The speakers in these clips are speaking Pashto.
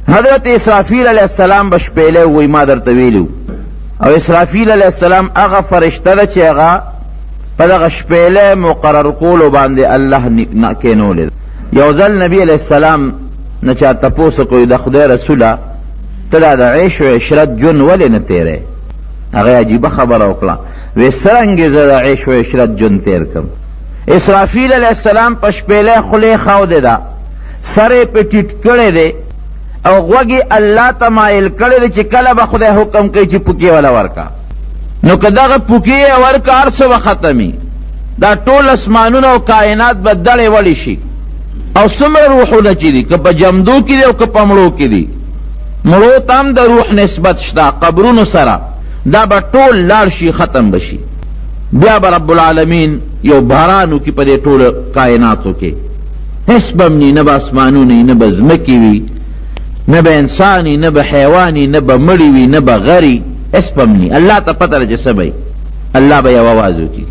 حضرت اسرافیل علیه السلام به شپېلی ووایي، ما درته ویلي، او اسرافیل علیه السلام هغه فرشته ده چې هغه په دغه شپېلی مقرر کولو باندې الله کېنولې ده. یو ځل نبي علیه السلام نه چا تپوس وکړو، د خدای رسوله، ته دا د عیش و عشرت ژوند ولې نه تېری؟ هغه عجیبه خبره وکړه، وې څرنګې زه د عیش و عشرت ژوند تېر کړم؟ اسرافیل علیه السلام په شپېلی خولې ښودې ده، سر یې پرې ټیټ کړی دی او غوږ یې الله ته مایل کړی دی چې کله به خدای حکم کوي چې پوکې وله ورکړه. نو که دغه پوکې یې ورکړه، هر څه به ختم وي، دا ټول اسمانونه او کائنات به دړې وړې شي، او څومره روحونه چې دي، که په جمدو کې دي او که په مړو کې دي، مړو ته هم د روح نسبت شته قبرونو سره، دا به ټول لاړ شي، ختم به شي. بیا به رب العالمین یو باران وکړي په دې ټولو کائناتو کې، هېڅ به هم نی، نه به اسمانونه وي، نه به ځمکې وي، نه به انسان وي، نه به حیوان وي، نه به مړي وي، نه به غري، هېڅ به هم نی. الله ته پته ده چې څه به وي. الله به یو اواز وکړي،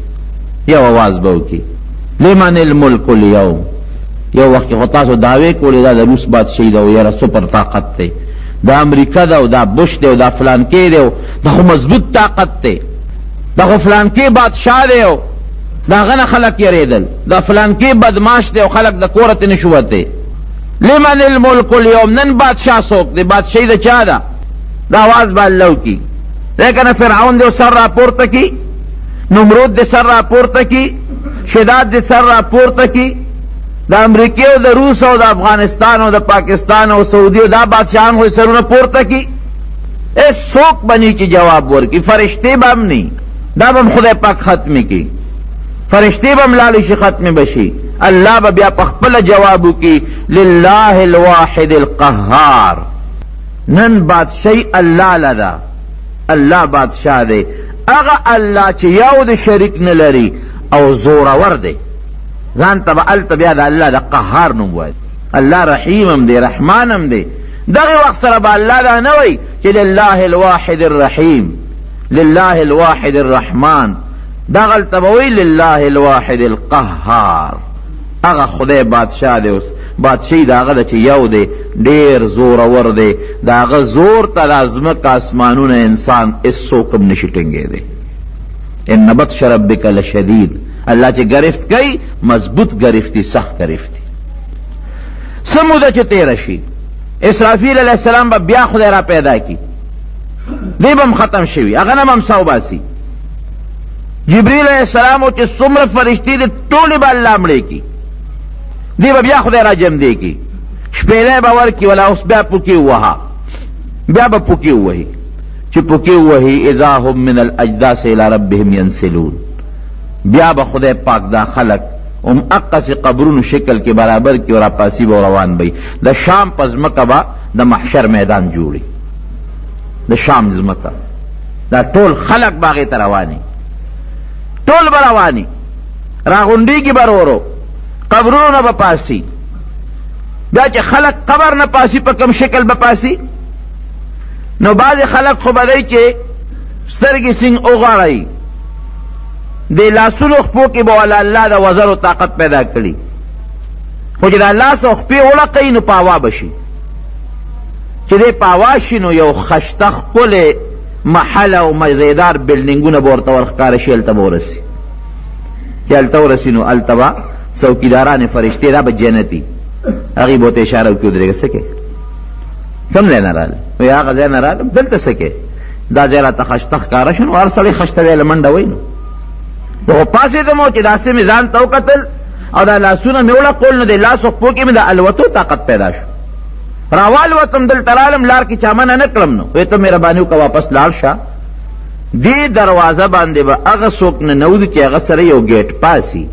یو اواز به وکړي، لمن الملک اليوم. یو وخت کې خو تاسو دعوې کولې دا د روس بادشاهي ده او یاره سپر طاقت دی، دا امریکا ده او دا بوش دی او دا فلانکی دی او دا خو مضبوط طاقت دی، دا خو فلانکی بادشاه دی او د هغه نه خلک یریدل، دا فلانکی بدماش دی او خلک د کوره ترې نه شو وتی. لمن الملک اليوم، نن بادشاه څوک دی؟ بادشاهي د چا ده؟ دا اواز به الله وکړي. دی که نه فرعون دې سر راپورته کړي، نمرود دې سر راپورته کړي، شداد دې سر راپورته کړي، د امریکې او د روس او د افغانستان او د پاکستان او سعودي او دا بادشاهان خو سرونه پورته کړي، هېڅ څوک به نه چې جواب ورکړي، فرشتې به هم نه، دا به هم خدای پاک ختمې کړي، فرشتې به هم لاړې شي، ختمې به شي. الله به بیا په خپله جواب وکړي، لله الواحد القهار. نن بادشاهي الله له ده، الله بادشاه دی، هغه الله چې یو د شریک نه لري او زورور دی. ځان ته به هلته بیا د الله د قهار نوم وایي. الله رحیم هم دی، رحمان هم دی. دغه وخت سره به الله دا نه وایي چې لله الواحد الرحیم، لله الواحد الرحمن، دغلته به وایي لله الواحد القهار. هغه خدای بادشاه دی، اوس بادشاهي د هغه ده چې یو دی، ډېر زورور دی، د هغه زور ته دا ځمکه، اسمانونه، انسان هېڅوک هم نشي ټینګېدی. ان بطش ربک لشدید، الله چې ګرفت کوي مضبوط ګرفتي، سخت ګرفتي. څه موده چې تېره شي، اسرافیل علیه السلام به بیا خدای را پیدا کړي، دی به هم ختم شوي، هغه نه به هم سا وباسي. جبریل علیه السلام او چې څومره فرشتې دي ټولې به الله مړې کړي، دی به بیا خدای را جمدې کړي، شپېلی به ورکړي، ولا اوس بیا پوکې ووهه، بیا به پوکې ووهي. چې پوکې ووهي، اذا هم من الاجداث الی ربهم ینسلون، بیا به خدای پاک دا خلک هم هقسې قبرونو شکل کې برابر کړي او راپاسي به او روان به وي. د شام په ځمکه به د محشر میدان جوړي، د شام ځمکه، دا ټول خلک به هغې ته روان وي، ټول به روان وي، راغونډېږي به ورو ورو، قبرونو نه به پاسي. بیا چې خلک قبر نه پاسي، په کوم شکل به پاسي؟ نو بعضې خلک خو به دی چې سترګې سینګ وغاړوي، د لاسونو خپو کې به ولا الله د وزرو طاقت پیدا کړي، خو چې دا لاس او خپې وړقوي نو په هوا به شي. چې دی په هوا شي نو یو خشته ښکلی محل او مزیدار بلډینګونه به ورته ورښکاره شي، هلته به ورسي. چې هلته ورسي نو هلته به څوکیدارانې فرشتې، دا به جنتي، هغوی به ورته اشاره وکړي، ودرېږه، څه کوې؟ کوم ځای نه راغلې؟ وایي هغه ځای نه راغلم، دلته څه کوې؟ دا ځای راته خشته ښکاره شو، نو هر سړی خشته ځای له منډه وایي. نو خو پاڅېدم او چې داسې مې ځان ته وکتل او دا لاسونه مې وړقول، نو د لاسو خپو کې مې د الوتو طاقت پیدا شو. راوالوتم، دلته رالم، لار کې چا منع نه کړم، نو وایي ته مهرباني وکړه واپس لاړ شه. دې دروازه باندې به هغه څوک ننوځي چې هغه سره یو ګیټ پاسي،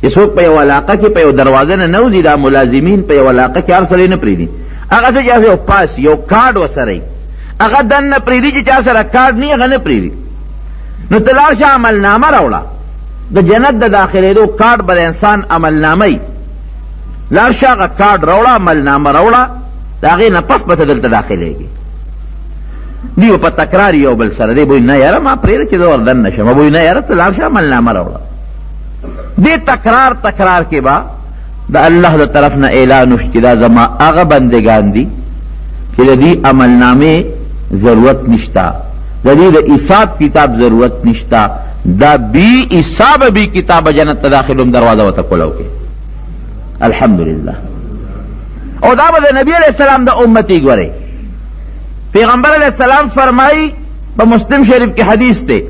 چې څوک په یو علاقه کې په یو دروازه ننوځي، دا ملازمین په یو علاقه کې هر سړی نه پرېږدي، هغه څه چې یو پاس یو کارډ ورسره وي، هغه دننه پرېږدي، چې چا سره کارډ نه هغه نه پرېږدي. نو ته لاړ شه عملنامه راوړه، د جنت د داخلېدو کارډ به د انسان عملنامه وي، لاړ شه هغه کارډ راوړه، عملنامه راوړه، د هغې نه پس به ته دلته داخلېږې. دوی به په تکرار یو بل سره، دی به وایي نه یاره ما پرېږده چې زه ور دننه شم، به وایي نه یاره ته لاړ شه عملنامه راوړه. دې تکرار تکرار کې به د الله د طرف نه اعلان وشي چې دا زما هغه بندګان دي چې د دې عملنامې ضرورت نشته، د دې د حساب کتاب ضرورت نشته، دا بی حسابه بی کتابه جنت ته داخلوم، دروازه ورته کولاو کې. الحمدلله. او دا به د نبی علیه السلام د امتي ګورئ. پیغمبر علیه السلام فرمایي په مسلم شریف کې حدیث دی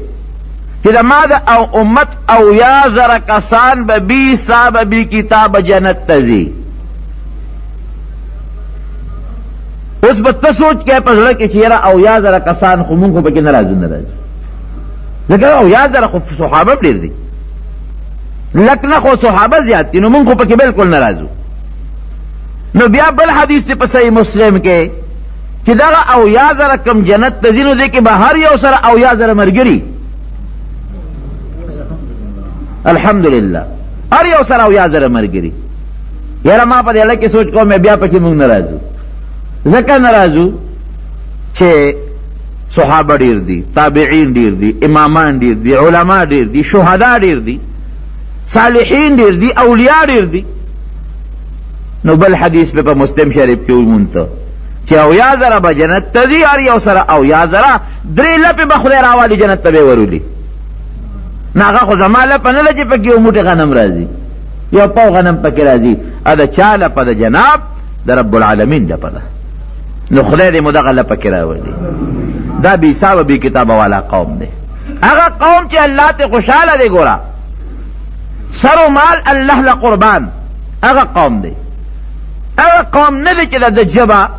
چې د ما د او امت 70,000 کسان به بی حسابه بی کتابه جنت ته ځي. اوس به ته سوچ کوې په زړه کې چې یاره 70,000 کسان خو مونږ خو پکې نه راځو، نه راځو، ځکه 70,000 خو صحابه هم ډېر دي، لک نه خو صحابه زیات دي، نو مونږ خو پکې بالکل نه راځو. نو بیا بل حدیث دی په صحیح مسلم کې چې دغه 70,000 کوم جنت ته ځي، نو دې کې به هر یو سره 70,000 ملګري. الحمدلله، هر یو سره 70,000 ملګري. یاره ما په دې اړه کې سوچ کوم، بیا پکې مونږ نه راځو، ځکه نه راځو چې صحابه ډېر دي، تابعین ډېر دي، امامان ډېر دي، علما ډېر دي، شهدا ډېر دي، صالحین ډېر دي، اولیاء ډېر دي. نو بل حدیث په مسلم شریف کې ومونته چې 70,000 به جنت ته ځي، هر یو سره 70,000، درې لپې به خدای راوالي جنت ته به یې ورولي. نو هغه خو زما لپه نه ده چې پکې یو موټی غنم راځي، یو پاو غنم پکې راځي، د چا لپه ده جناب؟ د رب العالمین لپه ده. نو خدای دې مو دغه لپه کې راولي. دا بې حسابه بې کتابه والا قوم دی، هغه قوم چې الله ته خوشحاله دی، ګوره سر و مال الله له قربان، هغه قوم دی. هغه قوم نه دی چې د ژبه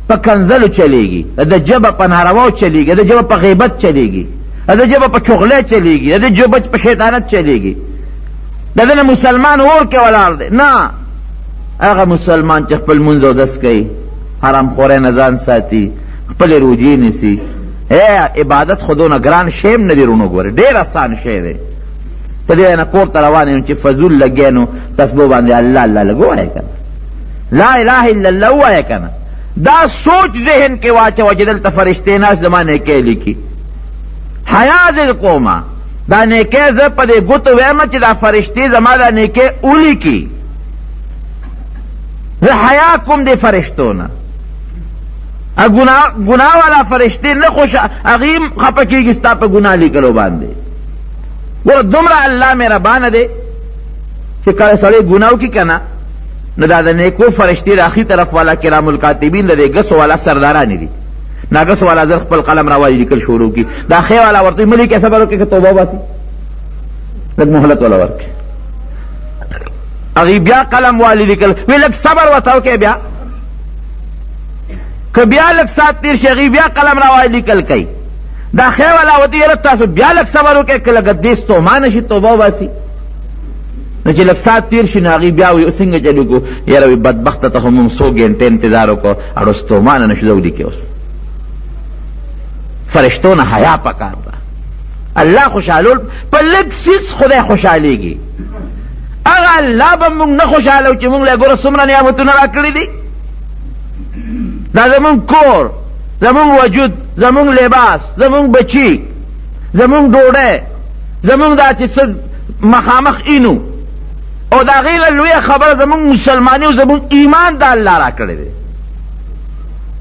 په کنځلو چلېږي، د ژبه په نارواو چلېږي، د ژبه په غیبت چلېږي، د ژبه په چغلۍ چلېږي، د ژبه په شیطانت چلېږي، د ده نه مسلمان اور کې ولاړ دی. نه، هغه مسلمان چې خپل لمونځ اودس کوي، حرامخورۍ نه ځان ساتي، خپلې روژې نیسي. عبادت خو دونه ګران شی هم نه دی وروڼو، ګورې ډېر اسان شی دی. په دې نه کور ته روان یم چې فضول لګیا نو تسبو باندې الله الله لږ ووایه که نه، لا اله الا الله ووایه که نه. دا سوچ ذهن کې واچوه چې دلته فرشتې ناست زما نیکۍ لیکي، حیا زه کومه دا نیکۍ زه په دې ګوتو وایم چې دا فرشتې زما دا نیکۍ ولیکي، زه حیا کوم دې فرشتو نه. ګناه والا فرشتې نه خوش، هغوی هم خفه کېږي ستا په ګناه لیکلو باندې. ګوره دومره الله مهربانه دی چې کله سړی ګناه وکړي که نه، نو دا د نیکو فرشتې د اخي طرف والا کرام الکاتبین د دې ګسو والا سردارانې دي. دا ګسو والا زر خپل قلم راوالي لیکل شروع کړي، دا ښی والا ورته وایي مه لیکې صبر وکړې که توبه وباسي، لږ مهلت وله ورکړي. هغوی بیا قلم والي لیکل، وی لږ صبر ورته وکړې، بیا که بیا لږ ساعت تېر شي هغوی بیا قلم راوالي لیکل کوي. دا ښی والا ورته وایي یاره تاسو بیا لږ صبر وکړئ که لږه دې ستومانه شي توبه وباسي. نو چې لږ ساعت تېر شي نو هغوی بیا وایي څنګه چل وکړو، یاره وایي بدبخته ته خو موږ څو ګنټې انتظار وکړو اړو ستومانه نه شو، زه ولیکې. اوس فرشتو نه حیا پکار ده. الله خوشحالول په لږ څیز خدای خوشحالېږي. هغه الله به موږ نه خوشحالو چې موږ له ګوره څومره نعمتونه راکړي دي. دا زموږ کور، زموږ وجود، زموږ لباس، زموږ بچي، زموږ ډوډۍ، زموږ دا چې څه مخامخ اینو، او د هغې نه لویه خبره زموږ مسلماني او زموږ ایمان دا الله راکړی دی.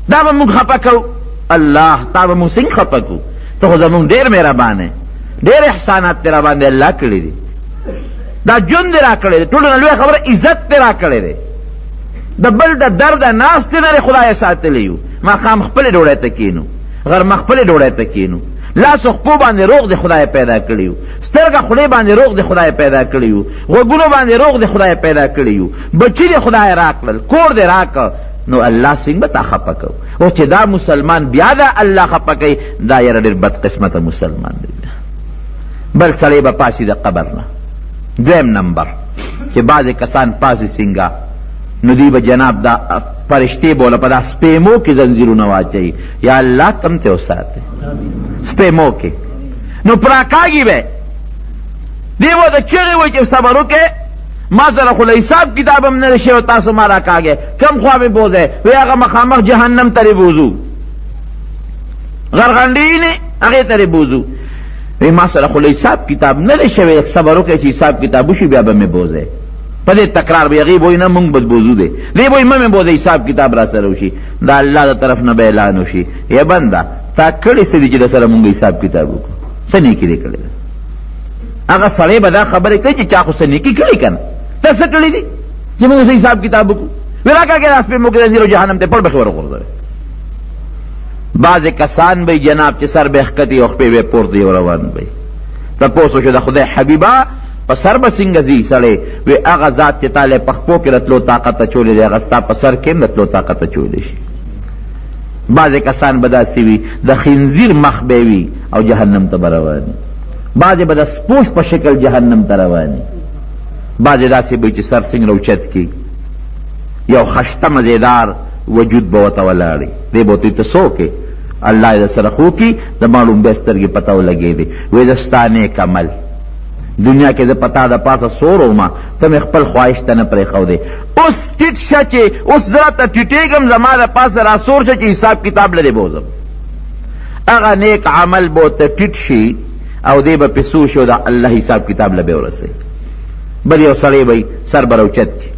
دا به موږ خفه کوو؟ الله تا به موږ څنګه خفه کوو؟ ته خو زموږ ډېر مهربان یې، ډېر احسانات دې راباندې الله کړي دي، دا ژوند دې راکړی دی، ټولو نه لویه خبره عزت دې راکړی دی، د بل د درده ناستې نه دې خدای ساتلی یو. ماښام خپلې ډوډۍ ته کښېنو، غرمه خپلې ډوډۍ ته کښېنو، لاس او خپو باندې روغ دې خدای پیدا کړي یو، سترګه خولې باندې روغ دې خدای پیدا کړي یو، غوږونو باندې روغ دې خدای پیدا کړي یو، بچي دې خدای راکړل، کور دې راکړ، نو الله څنګه به تا خفه کوو؟ اوس چې دا مسلمان بیا دا الله خفه کوي، دا یاره ډېر بدقسمته مسلمان دی. بل سړی به پاسي د قبر نه. دویم نمبر چې بعضې کسان پاسي څنګه، نو دوی به جناب دا فرشتې به ورله په دا سپېمو کې زنځیرونه واچوي، یا الله تم ته وساتې سپېمو کې، نو پراکاږي به دی به ورته چغې وایي چې صبر وکړئ، ما سره خو له حساب کتاب هم نه دی شوی، تاسو ما راکاږئ، کوم خوا مې بوځئ؟ وایي هغه مخامخ جهنم ته دې بوځو، غرغنډې نه هغې ته دې بوځو. وایي ما سره خو له حساب کتاب نه دی شوی، صبر وکړئ چې حساب کتاب وشي بیا به مې بوځئ. په دې تکرار به هغې به وایي نه مونږ به بوځو دی، دی به وایي مه مې بوځئ، حساب کتاب راسره وشي. د الله د طرف نه به اعلان وشي، ای بنده تا کړې څه دي چې درسره مونږ حساب کتاب وکړو، څه نیکي دې کړې ده؟ هغه سړی به دا خبرې کوي چې چا خو څه نیکي کړې که نه، ته څه کړي دي چې مونږ څه حساب کتاب وکړو؟ وی راکاږه دا سپی مو کې زنځیر او جهنم ته پړ بخې ورغورځوي. بعضې کسان به جناب چې سر به یې ښکتې او خپې به یې پورته او روان به وي. تپوس وشو د خدای حبیبه په سر به څنګه ځي سړی؟ وی هغه ذات چې تا له په خپو کې د تلو طاقت اچولی دی هغه ستا په سر کې هم د تلو طاقت اچولی شي. بعضې کسان به داسې وي د خنزیر مخ به وي او جهنم ته به روان وي. بعضې به د سپوش په شکل جهنم ته روان وي. بعضې داسې به وي چې سر څنګه اوچت کړي یو خشته مزیدار وجود به ورته ولاړ وي، دی به ورته وایي ته څوک یې؟ الله یې درسره ښه وکړي. د ما ړومبی سترګې په تا ولګېدې، وایي زه ستا نیک عمل دنیا کې زه په تا د پاسه سور وم، ته مې خپل خواهش ته نه پرېښودې، اوس ټیټ شه چې اوس زه راته ټیټېږم، زما د پاسه را سور شه چې حساب کتاب له دې بوځم. هغه نیک عمل به ورته ټیټ شي او دی به پرې سور شي او د الله حساب کتاب له به ورسوي. بل یو سړی به سر به راوچت کړي،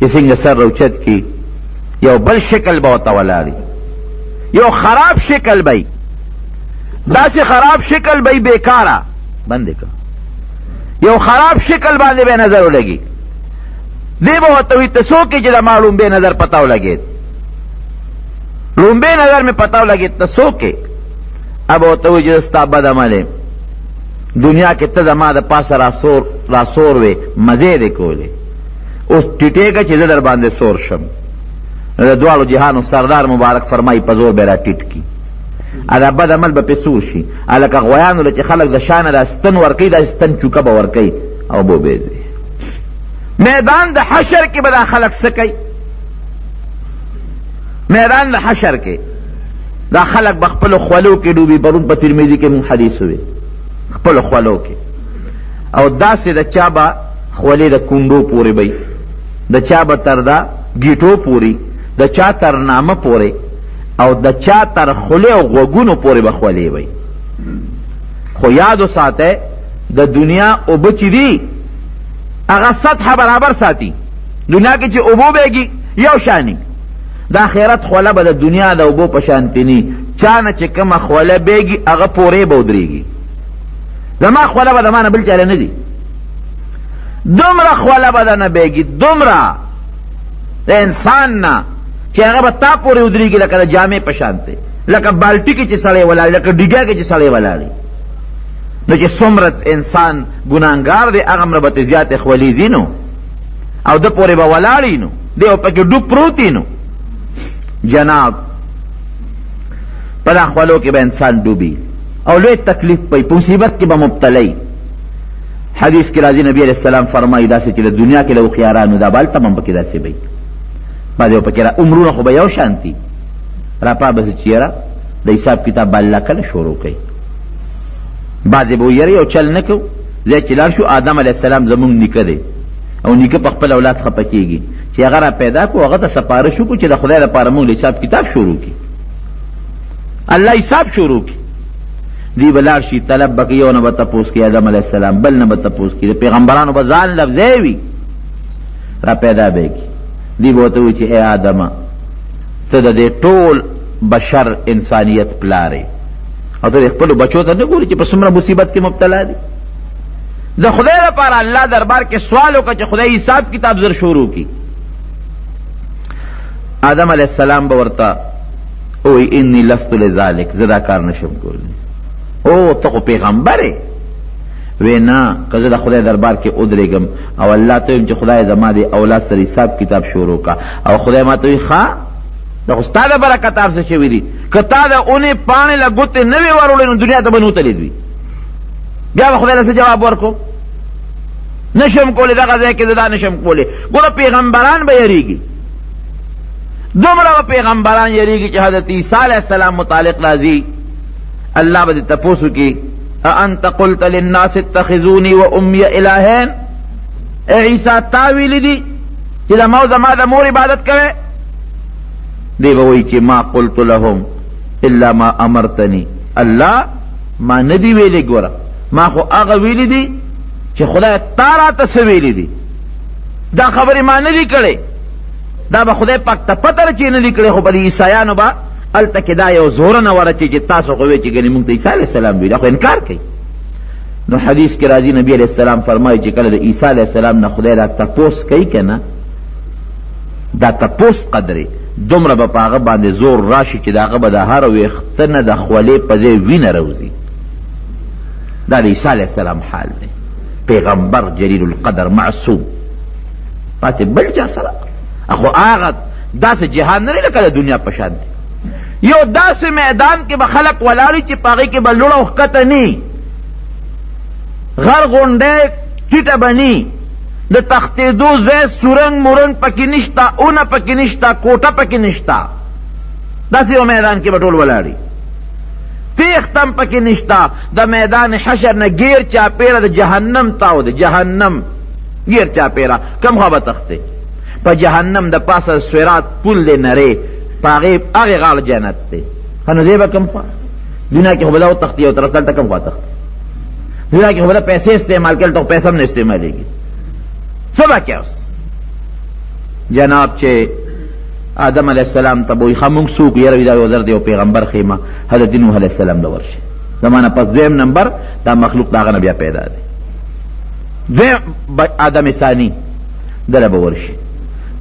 چې څنګه سر راوچت کړي یو بل شکل به ورته ولاړ وي، یو خراب شکل به وي، داسې خراب شکل به وي بېکاره بند کړه، یو خراب شکل باندې به نظر ولګي، دی به ورته وایي ته څوک یې چې د ما ړومبی نظر په تا ولګېد؟ ړومبی نظر مې په تا ولګېد، ته څوک یې؟ هغه به ورته وایي چې زه ستا بد عمل یم، دنیا کې ته زما د پاسه راسور راسور وې، مزې دې کولې، اوس ټیټېږه چې زه در باندې سور شم. نو د دواړو جهانو سردار مبارک فرمایي په زور به را ټیټ کړي، دا بد عمل به پرې سور شي، لکه غویانو له چې خلک د شا نه دا ستن ورکوي، داسې ستن چوکه به ورکوي او به وبېځي. میدان د حشر کې به دا خلک څه کوي؟ میدان د حشر کې دا خلک به خپلو خولو کې ډوبي. پرون په ترمذي کې مونږ حدیث ووی، خپلو خولو کې، او داسې د چا به خولې د کونډو پورې به وي، د چا به تر د ګیټو پورې، د چا تر نامه پورې، او د چا تر خولې او غوږونو پورې به خولې وي. خو یاد وساته د دنیا اوبه چې دي هغه سطح برابر ساتي. دنیا کې چې اوبه بهږي یو شاني، د آخرت خوله به د دنیا د اوبو په شانتې نی، چا نه چې کومه خوله بهږي هغه پورې به ودرېږي. زما خوله به د ما نه بل چا له نه ځي، دومره خوله به درنه بهږي، دومره د انسان نه چې هغه به تا پورې ودرېږي لکه د جامې په شان دی، لکه بالټي کې چې سړی ولاړ، لکه ډیګه کې چې سړی ولاړ. نو چې څومره انسان ګناهګار دی هغومره به ترې زیاتې خولې ځي نو، او ده پورې به ولاړ وي نو، دی به پکې ډوب پروت وي نو. جناب په دا خولو کې به انسان ډوبي او لوی تکلیف به وي، په مصیبت کې به مبتلا وي. حدیث کې راځي نبی علیه السلام فرمایي داسې چې د دنیا کې د هوښیارانو دا به هلته به هم پکې داسې به وي، بعضې به پکې را عمرونه خو به یو شانتي راپا به سي چې یاره د حساب کتاب به الله کله شروع کوي. بعضې به وایي یاره یو چل نه کوو، ځای چې لاړ شو آدم علیه السلام زموږ نیکه دی او نیکه په خپل اولاد خفه کېږي چې هغه را پیدا کړو، هغه ته سپارش وکړو چې د خدای لپاره موږ له حساب کتاب شروع کړي، الله حساب شروع کړي. دی به لاړ شي طلب به کوي، یو نه به تپوس کوي آدم علیه السلام، بل نه به تپوس کوي، د پیغمبرانو به ځان لفظی وي را پیدا به یې کړي. دی به ورته وایي چې ای آدمه ته د دې ټول بشر انسانیت پلار یې او ته دې خپلو بچو ته نه ګورې چې په څومره مصیبت کې مبتلا دي. د خدای لپاره الله دربار کې سوال وکړه چې خدای حساب کتاب زر شروع کړي. آدم علیه السلام به ورته ووایي انی لست لذلک، زه دا کار نشم کولی. او ته خو پیغمبر یې. وی نه، که زه د خدای دربار کې ودرېږم او الله ته ووایم چې خدای زما دې اولاد سره حساب کتاب شروع کړه، او خدای ما ته وایي ښه دا خو ستا د برکته هر څه شوي دي، که تا د اونې پاڼې له ګوتې نه وي وروړې نو دنیا ته به نه وتلې دوی، بیا به خدای له څه جواب ورکړو؟ نشم کولی دغه ځای کې زه دا نشم کولی. ګوره پیغمبران به یریږي، دومره به پیغمبران یریږي چې حضرت عیسی علیه السلام متعلق راځي، الله به دې تپوس وکړي أأنت قلت للناس اتخذوني وأمي الهین، ای عیسی تا ویلي دي چې د ما او زما د مور عبادت کوئ؟ دی به وایي چې ما قلت لهم الا ما امرتني، الله ما نه دي ویلي، ګوره ما خو هغه ویلي دي چې خدای تا راته څه ویلي دي. دا خبرې ما نه دي کړې. دا به خدای پاک ته پته ده چې نه دي کړې، خو په دې عیسایانو به هلته کې دا یو زورنه ورچي چې تاسو خو وې چې ګنې مونږ ته عیسی علیه السلام ویلي، خو انکار کوي. نو حدیث کې راځي نبی علیه السلام فرمایي چې کله د عیسی علیه السلام نه خدای دا تپوس کوي که نه، دا تپوس قدرې دومره به په هغه باندې زور راشي چې د هغه به د هر ویښته نه د خولې په ځای وینه راوځي. دا د عیسی علیه السلام حال دی، پیغمبر جلیل القدر معصوم، پاتې بل چا سره خو هغه داسې جهان نه دی لکه د دنیا په شان دی. یو داسې میدان کې به خلک ولاړ وي چې په هغې کې به لوړ او ښکته نه، غر غونډی ټیټه به نه، د تښتېدو ځای سورنګ مورنګ پکې نشته، اونه پکې نشته، کوټه پکې نشته. داسې یو میدان کې به ټول ولاړ وي، تېښته هم پکې نشته. د میدان حشر نه ګیر چاپېره د جهنم تاو دی، جهنم ګیر چاپېره، کوم خوا به تښتې؟ په جهنم د پاسه صراط پل دی نری، په هغې هغې غاړه جنت دی. ښه نو ځای به کوم خوا؟ دنیا کې خو به دا وتښتي یو طرف ته، هلته کوم خوا تښتي؟ دنیا کې خو به دا پیسې استعمال کړي، هلته خو پیسې هم نه استعمالېږي. څه به کوې اوس؟ جناب چې آدم علیه السلام ته به وایي ښه موږ څوک یو؟ یاره دا یو زر د یو پیغمبر ښیمه، حضرت نوح علیه السلام له ورشي. زما نه پس دویم نمبر دا مخلوق د هغه نه بیا پیدا دی، دویم آدم ثاني دله به ورشي.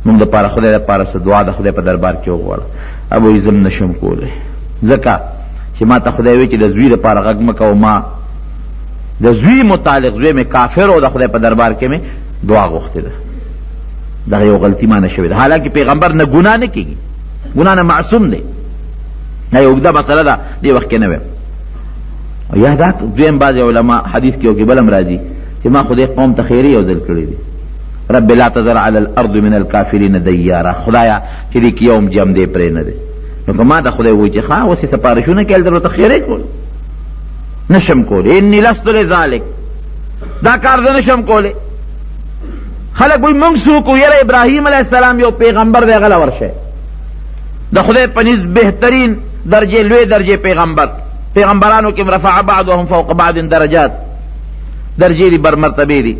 موږ دپاره خدای دپاره څه دعا د خدای په دربار کې وغواړه. هغه وایي زه هم نه شم کولی، ځکه چې ما ته خدای وایي چې د زوی دپاره غږ مه کوه. ما د زوی متعلق، زوی مې کافر او د خدای په دربار کې مې دعا غوښتې ده، دغه یو غلطي ما نه شوې ده. حالانکه پیغمبر نه ګناه نه کېږي، ګناه نه معصوم دی. دا یو اوږده مسله ده، دې وخت کې نه وایم. یا دا دویم بعضې علما حدیث کې یو کې بل هم راځي چې ما خو دې قوم ته خیرې یو ځل کړې دي، رب لا تذر علی الارض من الکافرین دیارا، خدایا چې دې کې یو هم جم دی پرې نه دی. نو که ما ته خدای ووایي چې ښه اوس یې سفارشونه کوي، هلته ورته خیرې کول نه شم کولی، انی لست لذلک، دا کار زه نه شم کولی. خلک وایي موږ څوک یو؟ یاره ابراهیم علیه السلام یو پیغمبر دی، هغه له ورشئ، د خدای په نزد بهترین درجې، لوی درجې پیغمبر، پیغمبرانو کې رفع بعضهم فوق بعض درجات، درجې دي، بر مرتبې دي.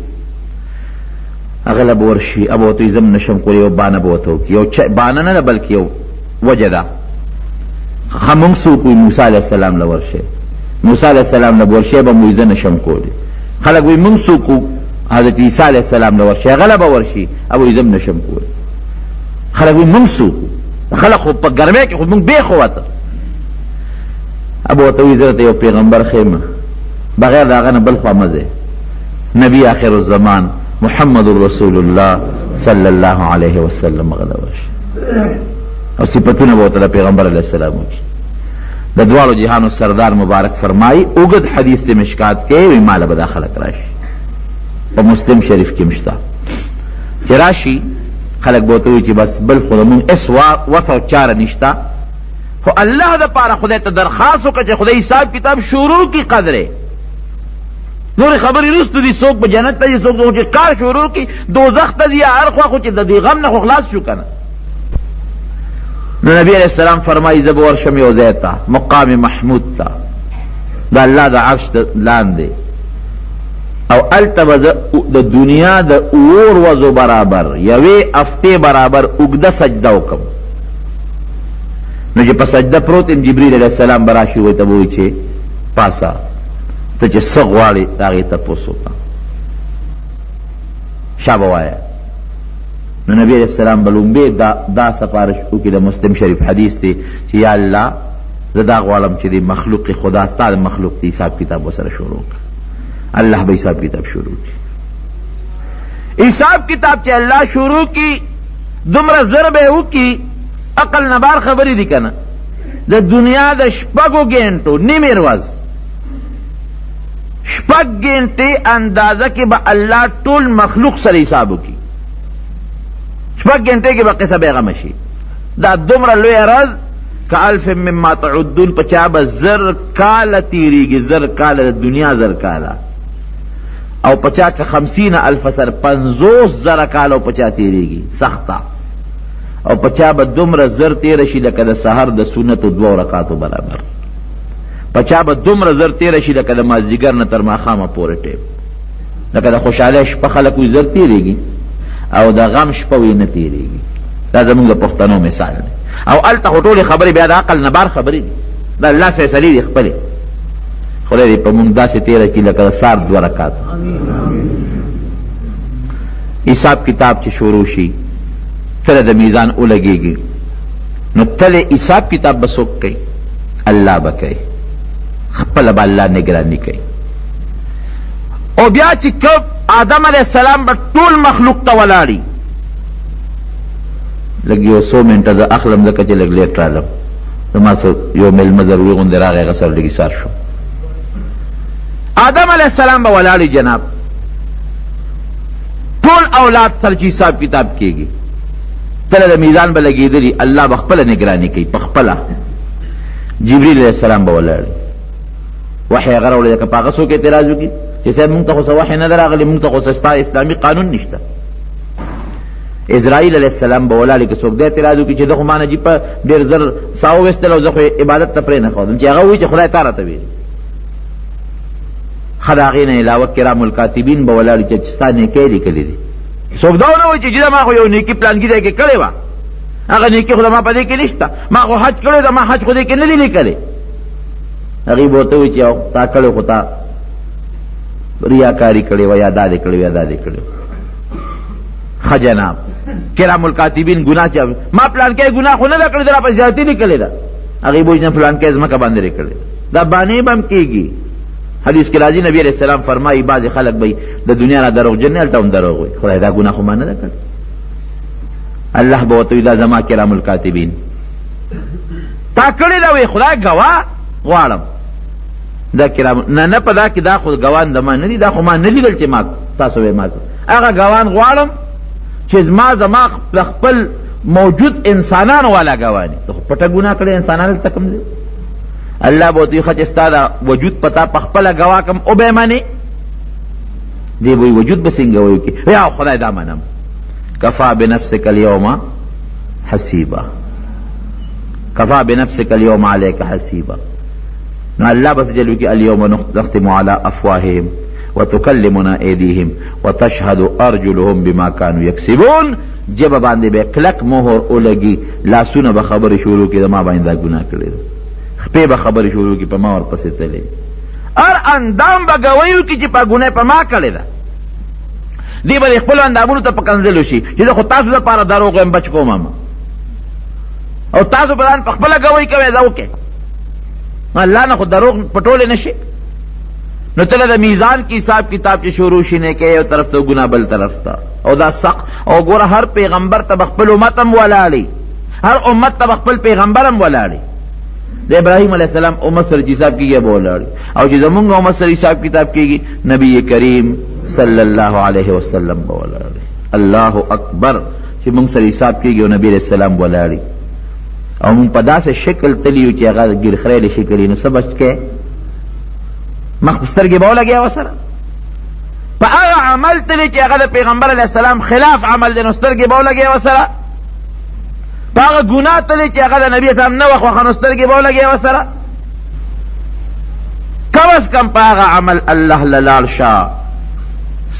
هغه له به ورشي، هغه به ورته وایي زه هم نه شم کولی، یو بانه به ورته وکړي، یو بانه نه ده بلکې یو وجه ده. ښه موږ څوک وایي؟ موسی علیه السلام له ورشئ، موسی علیه السلام له به ورشئ، به مو وایي زه نه شم کولی. خلک وایي موږ څوک وو؟ حضرت عیسی علیه السلام له ورشئ، هغه له به ورشي، هغه وایي زه هم نه شم کولی. خلک وایي موږ څوک وو؟ خلک خو په ګرمۍ کې خو موږ بېخ ووته. هغه به ورته وایي زه درته یو پیغمبر ښیم، بغیر د هغه نه بل خوا مه ځئ، نبی آخر الزمان محمد رسول الله صلی الله علیه وسلم هغه له ورشي او صفتونه به ورته د پیغمبر علیه السلام وکړي. د دواړو جهانو سردار مبارک فرمایي، اوږد حدیث دی مشکات کې، وایي ما له به دا خلک راشي، په مسلم شریف کې هم شته چې راشي خلک به ورته وایي چې بس بل خو زموږ هېڅ وس او چاره نشته، خو الله دپاره خدای ته درخواست وکړه چې خدای حساب کتاب شروع کړي قدرې، نورې خبرې وروسته دي، څوک به جنت ته ځي، څوک چې کار شروع کړي دوزخ ته ځي یا هر خوا، خو چې د دې غم نه خو خلاص شو که نه. نو نبی علیه السلام فرمایي زه به ورشم یو ځای ته، مقام محمود ته، د الله د عرش لاندې، او هلته به زه د دنیا د اوو ورځو برابر، یوې هفتې برابر اوږده سجده وکړم. نو چې په سجده پروت یم، جبریل علیه السلام به راشي، ورته به وایي چې پاڅه، ته چې څه غواړې د هغې تپوس وکړه، شابه وایه. نو نبی علیه السلام به لومبی دا سفارش وکړي، د مسلم شریف حدیث دی چې یا الله زه دا غواړم چې د مخلوق خدا ستا د مخلوق د حساب کتاب ورسره شروع کړه. الله به حساب کتاب شروع کړي. حساب کتاب چې الله شروع کړي دومره زر به یې وکړي، عقل نه بار خبرې دي که نه، د دنیا د شپږو ګنټو نیمې ورځ، شپږ ګنټې اندازه کې به الله ټول مخلوق سره حساب وکړي. شپږ ګنټې کې به قصه بېغمه شي. دا دومره لویه ورځ که الف مما تعدون، په چا به زر کاله تېرېږي، زر کاله د دنیا زر کاله، او په چا که خمسین الف سر 50,000 کاله په چا تېرېږي سخته، او په چا به دومره زر تېره شي لکه د سحر د سنتو دوو رکعاتو برابر، په چا به دومره زر تېره شي لکه د مازدیګر نه تر ماښامه پورې ټیم، لکه د خوشحالۍ شپه خلک وایي زر تېرېږي. او د غم شپه وي نه تېرېږي. دا زموږ د پښتنو مثال دی. او هلته خو ټولې خبرې بیا د عقل نه بار خبرې دي، د الله فیصلې دي خپلې. خدای دې په موږ داسې تېره کړي لکه د سهار دوه رکعته. حساب کتاب چې شروع شي، تله د میزان ولګېږي، نو تلې حساب کتاب به څوک کوي؟ الله به کوي، خپله به الله نګراني کوي. او بیا چې کوم آدم علیه السلام به ټول مخلوق ته ولاړي، لږ یو څو منټه زه اخلم ځکه چې لږ لیټ رالم، زما څه یو مېلمه ضروري غوندې راغی، هغه سره لږ ایسار شوم. آدم علیه السلام به ولاړي جناب، ټول اولاد سره چې حساب کتاب کېږي، تله د میزان به لګېدلي، الله به خپله نګراني کوي په خپله. جبریل علیه السلام به ولاړي، وحی هغه راوړی ده، که په هغه څوک اعتراض وکړي چې صاحب مونږ ته خو څه وحی نه ده راغلې، مونږ ته خو څه ستا اسلامي قانون نشته. عزرائیل علیه السلام به ولاړي، که څوک د اعتراض وکړي چې ده خو ما نه جیپه ډېر زر ساه وویستله او زه خو یې عبادت ته پرې نه ښودم، چې هغه وایي چې خدای تا راته ویلي. ښه د هغې نه علاوه کرام الکاتبین به ولاړ وي چې ستا نیکۍ لیکلې دي. څوک دا ونه وایي چې جی ما خو یو نیکي پلانګي ځای کې کړې وه، هغه نیکي خو زما په دې کې نشته، ما خو حج کړی ده، ما حج خو دې کې نه دی لیکلی. هغوی به ورته وایي چې تا کړی خو تا ریاکاري کړې وه، یا دا دې کړې وه، یا دا دې کړې وه. ښه جناب کرام الکاتبین ګناه چې ما پلانکی ګناه خو نه ده کړې، ده راپسې زیاتي لیکلې ده. هغوی به وایي نه پلانکی ځمکه باندې لیکلې ده، دا بانې به هم کېږي. حدیث کې راځي نبی علیه السلام فرمایي بعضې خلک به د دنیا نه دروغجن نه، هلته هم دروغ وایي، خدای دا ګناه خو ما نه ده کړې. الله به ورته وایي دا زما کرام الکاتبین تا کړې ده، وایي خدای ګواه غواړم. دا کرام نه نه په دا کې دا خو ګوان د ما نه دي، دا خو ما نه لیدل چې ما تاسو وایي ما هغه ګوان غواړم چې زما زما د خپل موجود انسانانو والا ګوان دي. ته خو پټه ګناه کړې، انسانان هلته کوم ځای؟ الله به ورته وایي ښه چې ستا دا وجود په تا په خپله ګواه کړم وبه یې منې؟ دی به وایي وجود به څنګه وکړي؟ یا خدای دا منم. کفا بنفسک الیوم حسیبا، کفا بنفسک الیوم علیک حسیبا. نو الله به څه چل وکړي؟ الیوم نختم علی افواههم وتکلمنا ایدیهم وتشهد ارجلهم بما کانوا یکسبون. ژبه باندې به کلک مهر ولګي، لاسونه به خبرې شروع کړي زما باندې دا ګناه کړې ده، خپې به خبرې شروع کړي په ما ورپسې تللی، هر اندام به ګواهي وکړي چې په ګناه په ما کړې ده. دی به د خپلو اندامونو ته په کنځلو شي چې زه خو تاسو دپاره دروغ وایم بچ کوم ما، او تاسو په ځان په خپله ګواهي کوئ دا وکړئ. الله نه خو دروغ پټولی نه شي. نو تله د میزان کې حساب کتاب چې شروع شي، نیکۍ یو طرف ته، ګناه بل طرف ته، او دا سخت. او ګوره هر پیغمبر ته به خپل امت هم ولاړي، هر امت ته به خپل پیغمبر هم ولاړي. د ابراهیم علیه السلام امت سره چې حساب کېږي به ولاړي، او چې زمونږ امت سره حساب کتاب کېږي نبی کریم صلی الله علیه وسلم به ولاړي. الله اکبر، چې مونږ سره حساب کېږي او نبی علیه السلام ولاړي، او مونږ په داسې شکل تلي یو چې هغه ګیر خریلې شکل یې، نو څه بچ کې مخ په سترګې به ولګوې ورسره په هغه عمل تلي چې هغه د پیغمبر علیه السلام خلاف عمل دی، نو سترګې به ولګوې ورسره په هغه ګناه تلي چې هغه د نبي اسلام نه وه خوښه، نو سترګې به ولګوې ورسره. کم از کم په هغه عمل الله له لاړ شه،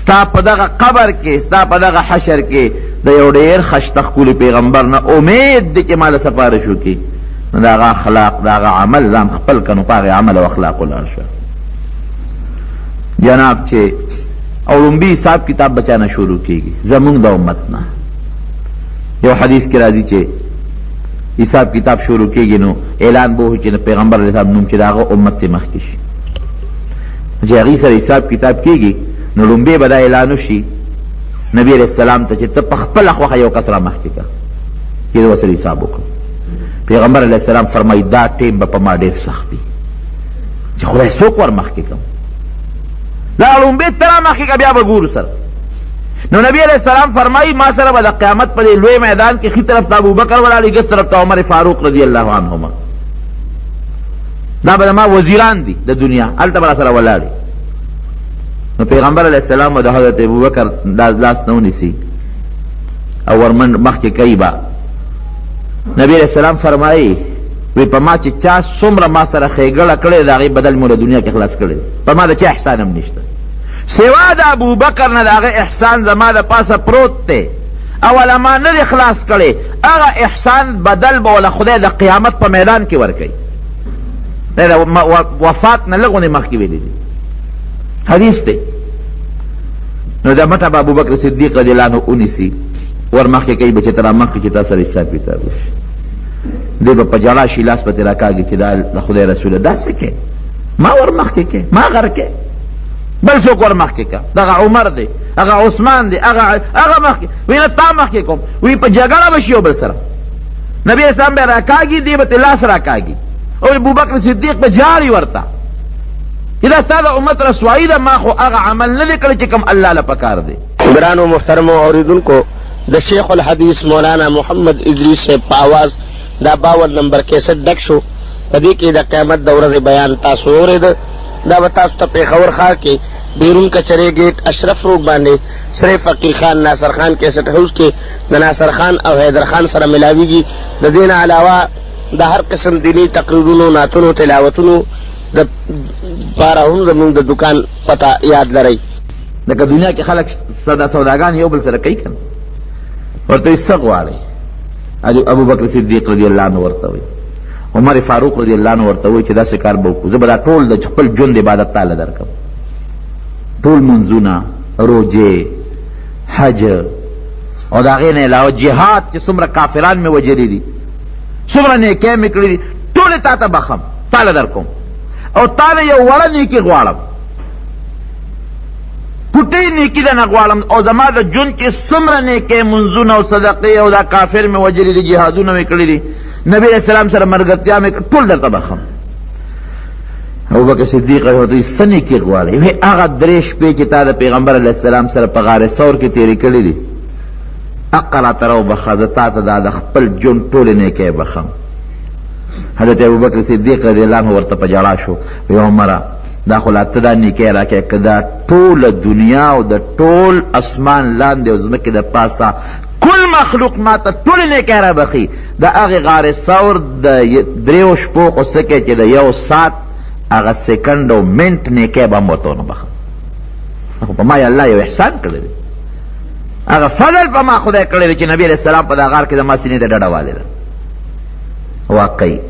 ستا په دغه قبر کې، ستا په دغه حشر کې د یو ډېر خشته ښکلي پیغمبر نه امید دی چې ما له سفارش وکړي. نو د هغه اخلاق، د هغه عمل ځان خپل کړه، نو په هغې عمل او اخلاقو لاړ شه. جناب چې او ړومبي حساب کتاب به چا نه شروع کېږي؟ زمونږ د امت نه. یو حدیث کې راځي چې حساب کتاب شروع کېږي، نو اعلان به وشي چې د پیغمبر علیه السلام نوم چې د هغه امت ته مخکې شي، چې هغوی سره حساب کتاب کېږي، نو ړومبی به دا اعلان وشي نبی علیه السلام ته چې ته په خپله خوښه یو کس را مخکې کړه چې زه ورسره حساب وکړم. پیغمبر علیه السلام فرمایي دا ټیم به په ما ډېر سخت وي چې خدای څوک ور مخکې کړم، دا ړومبی ته را مخکې کړه بیا به ګورو سره. نو نبی علیه السلام فرمایي ما سره به د قیامت په دې لوی میدان کې ښي طرف ته ابوبکر ولاړ وي، ګس طرف ته عمر فاروق رضی الله عنهما، دا به زما وزیران دي د دنیا، هلته به راسره ولاړ وي. نو پیغمبر علیه السلام به د حضرت ابوبکر لاس نه ونیسي او ورمنډ مخکې کوي به. نبی علیه السلام فرمایي وی په ما چې چا څومره ما سره ښېګړه کړې د هغې بدل مې له دنیا کې خلاص کړی، په ما د چا احسان هم نشته سوا د ابوبکر نه، د هغه احسان زما د پاسه پروت دی. او له ما نه دی خلاص کړی، هغه احسان بدل به وله خدای د قیامت په میدان کې ورکوي. دا د وفات نه لږ غوندې مخکې ویلي دي، حدیث دی. نو دا مټه به ابوبکر صدیق رضی الله عنه ونیسي، ور مخکې کوي به چې ته را مخکې چې تا سره حساب کتاب وشي. دی به په ژړا شي، لاس به ترې راکاږي چې دا د خدای رسوله دا څه کوې، ما ور مخکې کوې، ما غر کوې، بل څوک ور مخکې که، دغه عمر دی، هغه عثمان دی، هغه هغه مخکې وی، نه تا مخکې کوم. وی په جګړه به شي یو بل سره، نبی اسلام به راکاږي، دی به ترې لاس راکاږي او ابوبکر صدیق به ژاړي ورته چې دا ستا د امت رسوایي ده، ما خو هغه عمل نه دی کړی چې کوم الله له پکار دی. ګرانو محترمو اورېدونکو، د شیخ الحدیث مولانا محمد ادریس صاحب په اواز دا 52 نمبر کیسټ ډک شو. په دې کې د قیامت د ورځې بیان تاسو واورېده. دا به تاسو ته پېښور ښار کې بیرون کچرې ګېټ اشرف روډ باندې سرې فقیر خان ناصر خان کیسټ هاوس کې د ناصر خان او حیدر خان سره ملاویږي. د دې نه علاوه د هر قسم دیني تقریرونو، نعتونو، تلاوتونو د پاره هم زموږ د دکان پته یاد لرئ. لکه دنیا کې خلک سودا سوداګان یو بل سره کوي که نه، ورته وایي څه غواړئ؟ ابوبکر صدیق رضی الله عنه ورته وایي، عمر فاروق رضی الله عنه ورته وایي چې داسې کار به وکړو، زه به دا ټول د خپل ژوند عبادت تاله درکړم، ټول لمونځونه، روژې، حج او د هغې نه علاوه جهاد چې څومره کافران مې وژلي دي، څومره نیکۍ مې کړي دي، ټولې تا ته بخښم، تاله درکوم، او تا نه یو وړه نیکي غواړم، پوټۍ نیکي درنه غواړم، او زما د ژوند کې څومره نیکۍ، لمونځونه او صدقې او دا کافر مې وژلي دي، جهادونه مې کړي دي، نبی علیه السلام سره ملګرتیا مې ټول درته بخښم. ابوبکر صدیق رضی الله عنه څه نیکي غواړي؟ وی هغه درې شپې چې تا د پیغمبر علیه السلام سره په غار ثور کې تېرې کړې دي، حقه راته راوبخښه، زه تا ته دا د خپل ژوند ټولې نیکۍ بخښم. حضرت ابوبکر صدیق رضی الله عنه ورته په ژړا شو، وی عمره دا خو لا ته دا نیکۍ راکړې، که دا ټوله دنیا او د ټول اسمان لاندې او ځمکې د پاسه کل مخلوق ما ته ټولې نیکۍ رابخښي، د هغې غار ثور د دریو شپو خو څه کوې چې د یو ساعت هغه سیکنډ او منټ نیکۍ به هم ورته ونه بخښم. خو په ما یې الله یو احسان کړی دی، هغه فضل په ما خدای کړی دی چې نبی علیه السلام په دا غار کې زما سینې ته ډډه والې ده. واقعي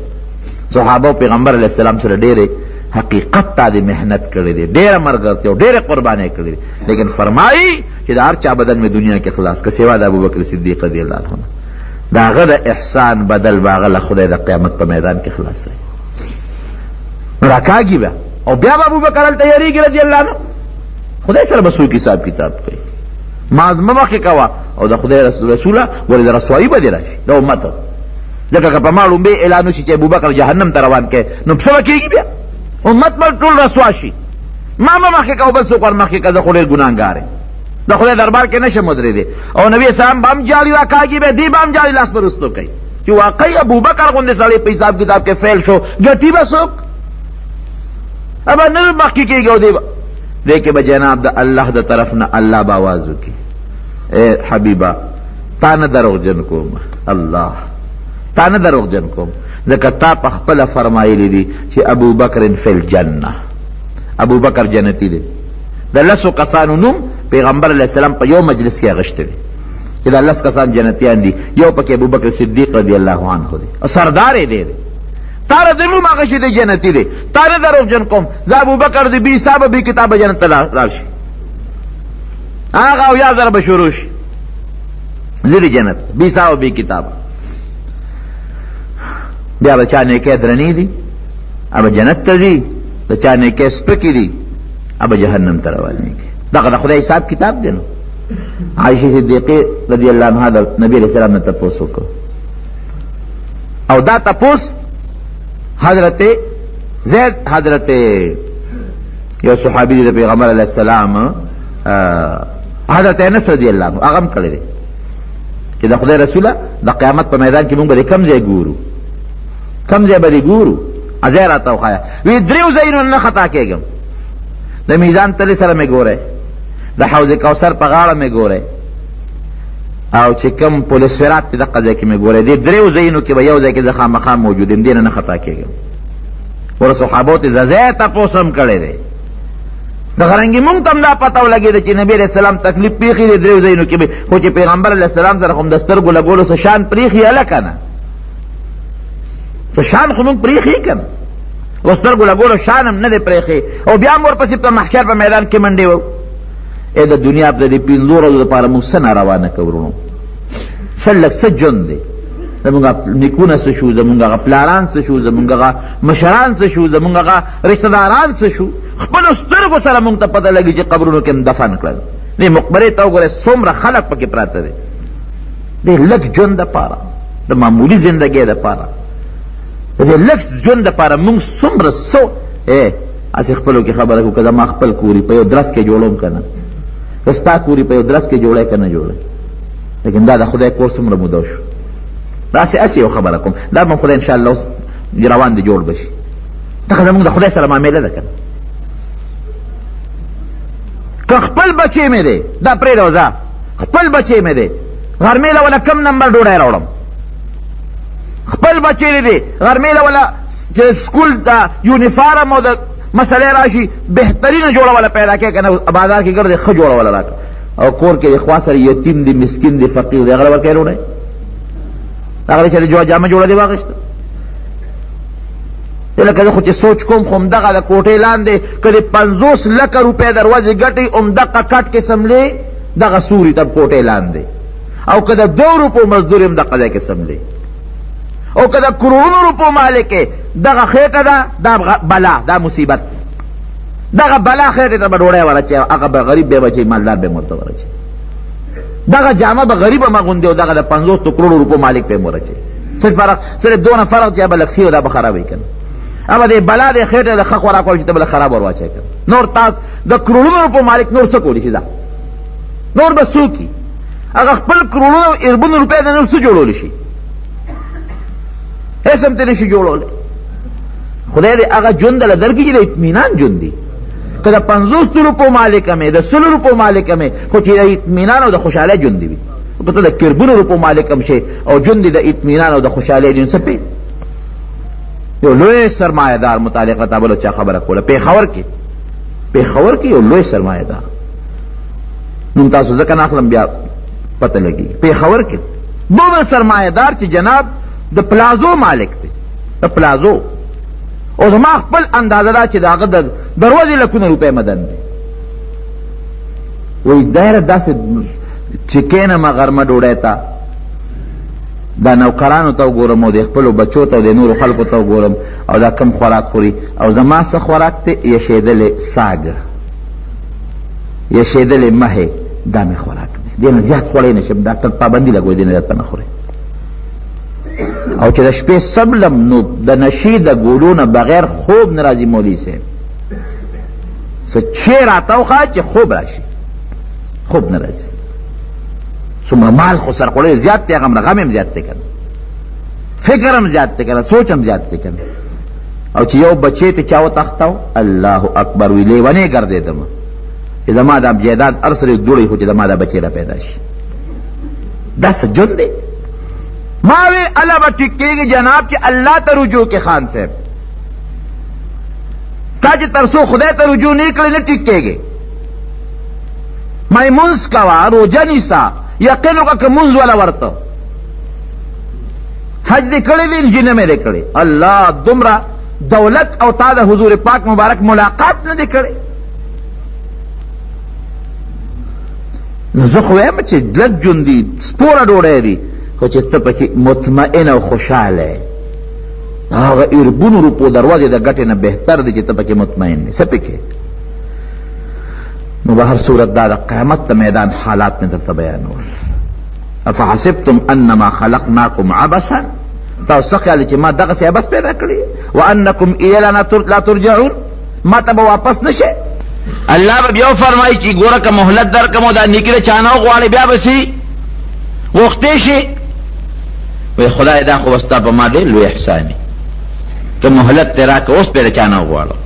صحابه او پیغمبر علیه السلام سره ډېرې حقیقت ته د محنت کړی دی، ډېره ملګرتیا او ډېرې قربانۍ کړې دي، لیکن فرمایي چې د هر چا بدن مې دنیا کې خلاص که سوا د ابوبکر صدیق رضی الله عنه نه، د هغه د احسان بدل به هغه له خدای د قیامت په میدان کې خلاصوي. نو راکاږي به او بیا به ابوبکر هلته یریږي رضی الله عنه، خدای سره به څوک حساب کتاب کوي، ما مه مخکې کوه او د خدای رسوله ګورې د رسوایي به دې راشي د امت، ځکه که په ما ړومبی اعلان وشي چې ابوبکر جهنم ته روان کړي نو څه به کېږي؟ بیا امت به ټول رسوا شي. ما مه مخکې کوه، بل څوک ور مخکې که، زه خو ډېر ګناهګار یم، د خدای دربار کې نه شم ودرېدی. او نبي اسلام به هم جاړي راکاږي به، دی به هم جاړي لاس به وروستو کوي چې واقعي ابوبکر غوندې سړی په حساب کتاب کې فیل شو، ګټي به څوک؟ به نه مخکې کېږي. او دی به دې کې به جناب د الله د طرف نه الله به اواز وکړي، ای حبیبه تا نه دروغجن کوم، الله تا نه دروغجن کوم، ځکه تا په خپله فرمایلي دي چې ابوبکر فی الجنه، ابوبکر جنتي دی. د لسو کسانو نوم پیغمبر علیه السلام په یو مجلس کې اخیستی دی چې دا لس کسان جنتیان دي، یو پکې ابوبکر صدیق رضی الله عنه دی او سردار یې دی. تا د نوم اخیستی دی جنتي دی، تا نه دروغجن کوم، زه ابوبکر دی بې حسابه بې کتابه جنت ته لاړ شي، هغه او یا زره به شروع شي، زه دې جنت بې حسابه بې کتابه. بیا به چا نیکۍ درنې دي هغه جنت ته ځي، د چا نیکۍ سپکې دي هغه به جهنم ته روانېږي. دغه د خدای حساب کتاب دی. نو عایشې صدیقې رضی الله عنها د نبي علیه السلام نه تپوس وکړ، او دا تپوس حضرت زید حضرت یو صحابي دی د پیغمبر علیه السلام حضرت انس رضی الله عنه هغه هم کړی دی چې د خدای رسوله د قیامت په میدان کې موږ به کوم ځای ګورو، کوم ځای به دې ګورو، ځای راته وښایه. وی دریو ځایونو نه خطا کېږم، د میزان تلې سره مې ګورئ، د حوض کوثر په غاړه مې ګورئ، او چې کوم پل صراط دی دقه ځای کې مې ګورئ. دې دریو ځایونو کې به یو ځای کې زه خامخا موجود یم، دې نه نه خطا کېږم. ور صحابو ته د ځای تپوس هم کړی دی. دغه رنګې مونږ ته هم دا پته ولګېده چې نبي علیه السلام تکلیف پېښې دی دریو ځایونو کې به، خو چې پیغمبر علیه السلام سره خو هم د سترګو لګولو څه شان پرېښي هله که نه، څه شان خو مونږ پرېښي که نه، او سترګو لګولو شان هم نه دی پرېښی او بیا هم ورپسې په محشر په میدان کې منډې وو. ای د دنیا په دې پنځو ورځو لپاره موږ څه ناروا نه کوو وروڼو، څه لږ څه ژوند دی. زمونږ نیکونه څه شو، زمونږ هغه پلاران څه شو، زمونږ هغه مشران څه شو، زمونږ هغه رشته داران څه شو. خپلو سترګو سره مونږ ته پته لګي چې قبرونو کې هم دفن کړل. دې مقبرې ته وګورئ څومره خلک پکې پراته دي. دې لږ ژوند دپاره، د معمولي زندګۍ دپاره، د دې لږ ژوند دپاره مونږ څومره څه هسې خپلو کې خبره کوو، که زما خپل کوري په یو درس کې جوړوم که نه، که ستا کوري په یو درس کې جوړی که نه جوړی، لیکن دا د خدای کور څومره موده وشو. داسې هسې یو خبره کوم، دا به خدای انشاءالله اوس روان دی جوړ به شي. دغه زموږ د خدای سره معامله ده که نه. که خپل بچی مې دی دا پرېږده ځه، خپل بچی مې دی غرمې له وله کم نمبر ډوډۍ راوړم، خپل بچی دې دی غرمې له وله چې سکول د یونیفارم او د مسئلې راشي بهترینه جوړه وله پیدا کړې که نه، بازار کې ګرځې ښه جوړه وله راکړه، او کور کې د خوا سره یتیم دی مسکین دی فقیر دی هغه له ورکوې ډوډۍ، هغه چې د جامه جوړه دې واخیسته. لکه زه خو چې سوچ کوم خو همدغه د کوټې لاندې که د 50 لکه روپۍ د ورځې ګټې همدقه کټ کې څملې دغه سوري تر کوټې لاندې، او که د 2 روپو مزدور هم دقه ځای کې څملې، او که د کروړونو روپو مالک یې دغه خېټه ده دا بلا دا مصیبت، دغه بلا خېټې ته به ډوډۍ ورچوي، هغه به غریب به بچوي مالدار به ورته ورچوي، دغه جامه به غریب هم اغوندي او دغه د 50 کروړو روپو مالک به هم ورچوي. څه فرق؟ صرف دونه فرق چې به لږ ښي او دا به خرابوي که نه، هغه دې بلا دې خېټه د ښه خوراک ورچوي ته به لږ خراب ور واچوي که نه. نور تاس د کروړونو روپو مالک نور څه کولی شي؟ دا نور به څوک وي؟ هغه خپل کروړونو او اربونو روپۍ د نور څه جوړولی شي؟ هېڅ هم ترې نه شي جوړولی. خدای دې هغه ژوند له درکړي چې د اطمینان ژوند دی. که د 50 روپو مالک هم یې، د 100 روپو مالک هم یې، خو چې د اطمینان او د خوشحالۍ ژوند دی وي. که ته د کربونو روپو مالک هم شې او ژوند دې د اطمینان او د خوشحالۍ دی، نو څه پې؟ یو لوی سرمایه دار متعلق راته بل چا خبره کوله، پېښور کې، پېښور کې یو لوی سرمایه دار، نوم تاسو ځکه نه اخلم بیا پته لګي، پېښور کې دومره سرمایه دار چې جناب د پلازو مالک دی، د پلازو، او زما خپل اندازه دا چې د هغه د دروازې لکونه روپۍ مدن دی. وایي دایره داسې چې کښېنم غرمه ډوډۍ ته، دا نوکرانو ته وګورم او د خپلو بچو ته او د نورو خلکو ته وګورم او دا کم خوراک خوري او زما څه خوراک دی؟ یشېدلې ساګ، یشېدلې مهې، دا مې خوراک دی، دې نه زیات خوړی نه شم، ډاکټر پابندي لګوي دې نه زیات نه خورې. او چې د شپې سملم نو د نشې د ګولو نه بغیر خوب نه راځي. مولوي صاحب څه چی راته وښایه چې خوب راشي، خوب نه راځي. څومره مال خو سرخوړی زیات دی، هغه غم هم زیات دی که نه، فکر هم زیات دی که نه، سوچ هم زیات دی که نه. او چې یو بچی ته چا وتښتاو، الله اکبر، وي لیونی ګرځېدم چې زما دا جایداد هر څه دوړی، خو چې زما دا بچی را پیدا شي. دا څه ژوند دی؟ ما وی الله به ټیک کېږي جناب چې الله ته رجوع کې خان صاحب، تا چې تر څو خدای ته رجوع نه کړې نه ټیک کېږي. ما یې مونځ کوه، روژه نیسه، یقین وکړه که مونځ وله ورته، حج دې کړی دی جي نه مې دی کړی، الله دومره دولت او تا د حضور پاک مبارک ملاقات نه دی کړی. نو زه خو وایم چې لږ ژوند دي، سپوره ډوډۍ دي، خو چې ته پکې مطمئن او خوشحاله یې، هغه اربونو روپو دروازې د ګټې نه بهتر دی چې ته پکې مطمئن یې. څه پکې؟ نو به هر صورت دا د قیامت د میدان حالات مې درته بیانول. افحسبتم انما خلقناکم عبثا، تاسو څه خیال چې ما دغسې عبث پیدا کړی، وانکم الینا لا ترجعون، ما ته به واپس نه شئ. الله به بیا وفرمایي چې ګوره که مهلت درکړم او دا نیکي د چا نه وغواړې بیا به څه غوښتی شي؟ وایي خدای دا خو به ستا په ما ډېر لوی احسان وي که مهلت دې راکړه، اوس به د چا نه وغواړم.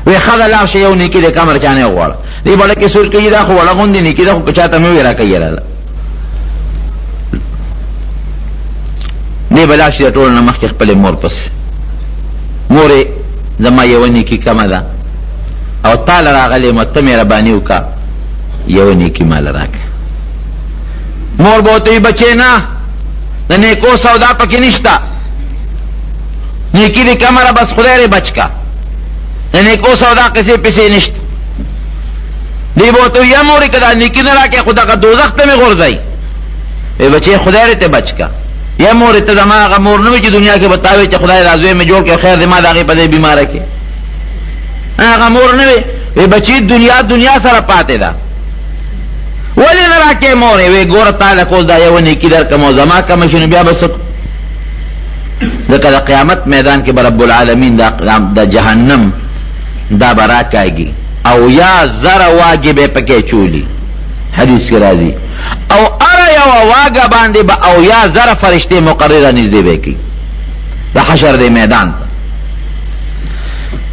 وایي ښه ده لاړ شه یو نیکي دې کم چا نه وغواړه. دې بله کې سوچ کوي دا خو وړه غوندې نیکي ده، خو که چا ته مې ووایي راکوي یې راله. دې به لاړ شي د ټولو نه مخکې خپلې مور پسې، مورې زما یوه نیکي کمه ده او تا له راغلی یم، ته مهرباني وکړه یوه نیکي ماله راکړه. مور به ورته وایي بچې نه، د نیکو سودا پکې نشته، نیکي دې کمه ده، بس خدای دې بچ کا، د نیکو سودا قصې پسې نشته. دی به ورته وایي یا مورې که دا نیکي نه راکړې خو دغه دوزخ ته مې غورځوي. وایي بچې خدای دې ته بچ کا. یا مورې ته زما هغه مور نه وې چې دنیا کې به تا وې چې خدای دا زوی مې جوړ کړ، خیر دې ما د هغې په ځای بیماره کړې. هغه مور نه وې. وایي بچې دنیا دنیا سره پاتې ده، ولې نه راکې مورې؟ وایي ګوره تا له اوس دا یوه نیکي درکړم او زما کمه شي نو بیا به څه کړو؟ ځکه د قیامت میدان کې به رب العالمین د جهنم دا به راکاږي او یا زره واګې به پکې اچولي، حدیث کې راځي، او هره یوه واګه باندې به او یا زره فرشتې مقررې رانږدې به یې کوي د حشر دې میدان ته.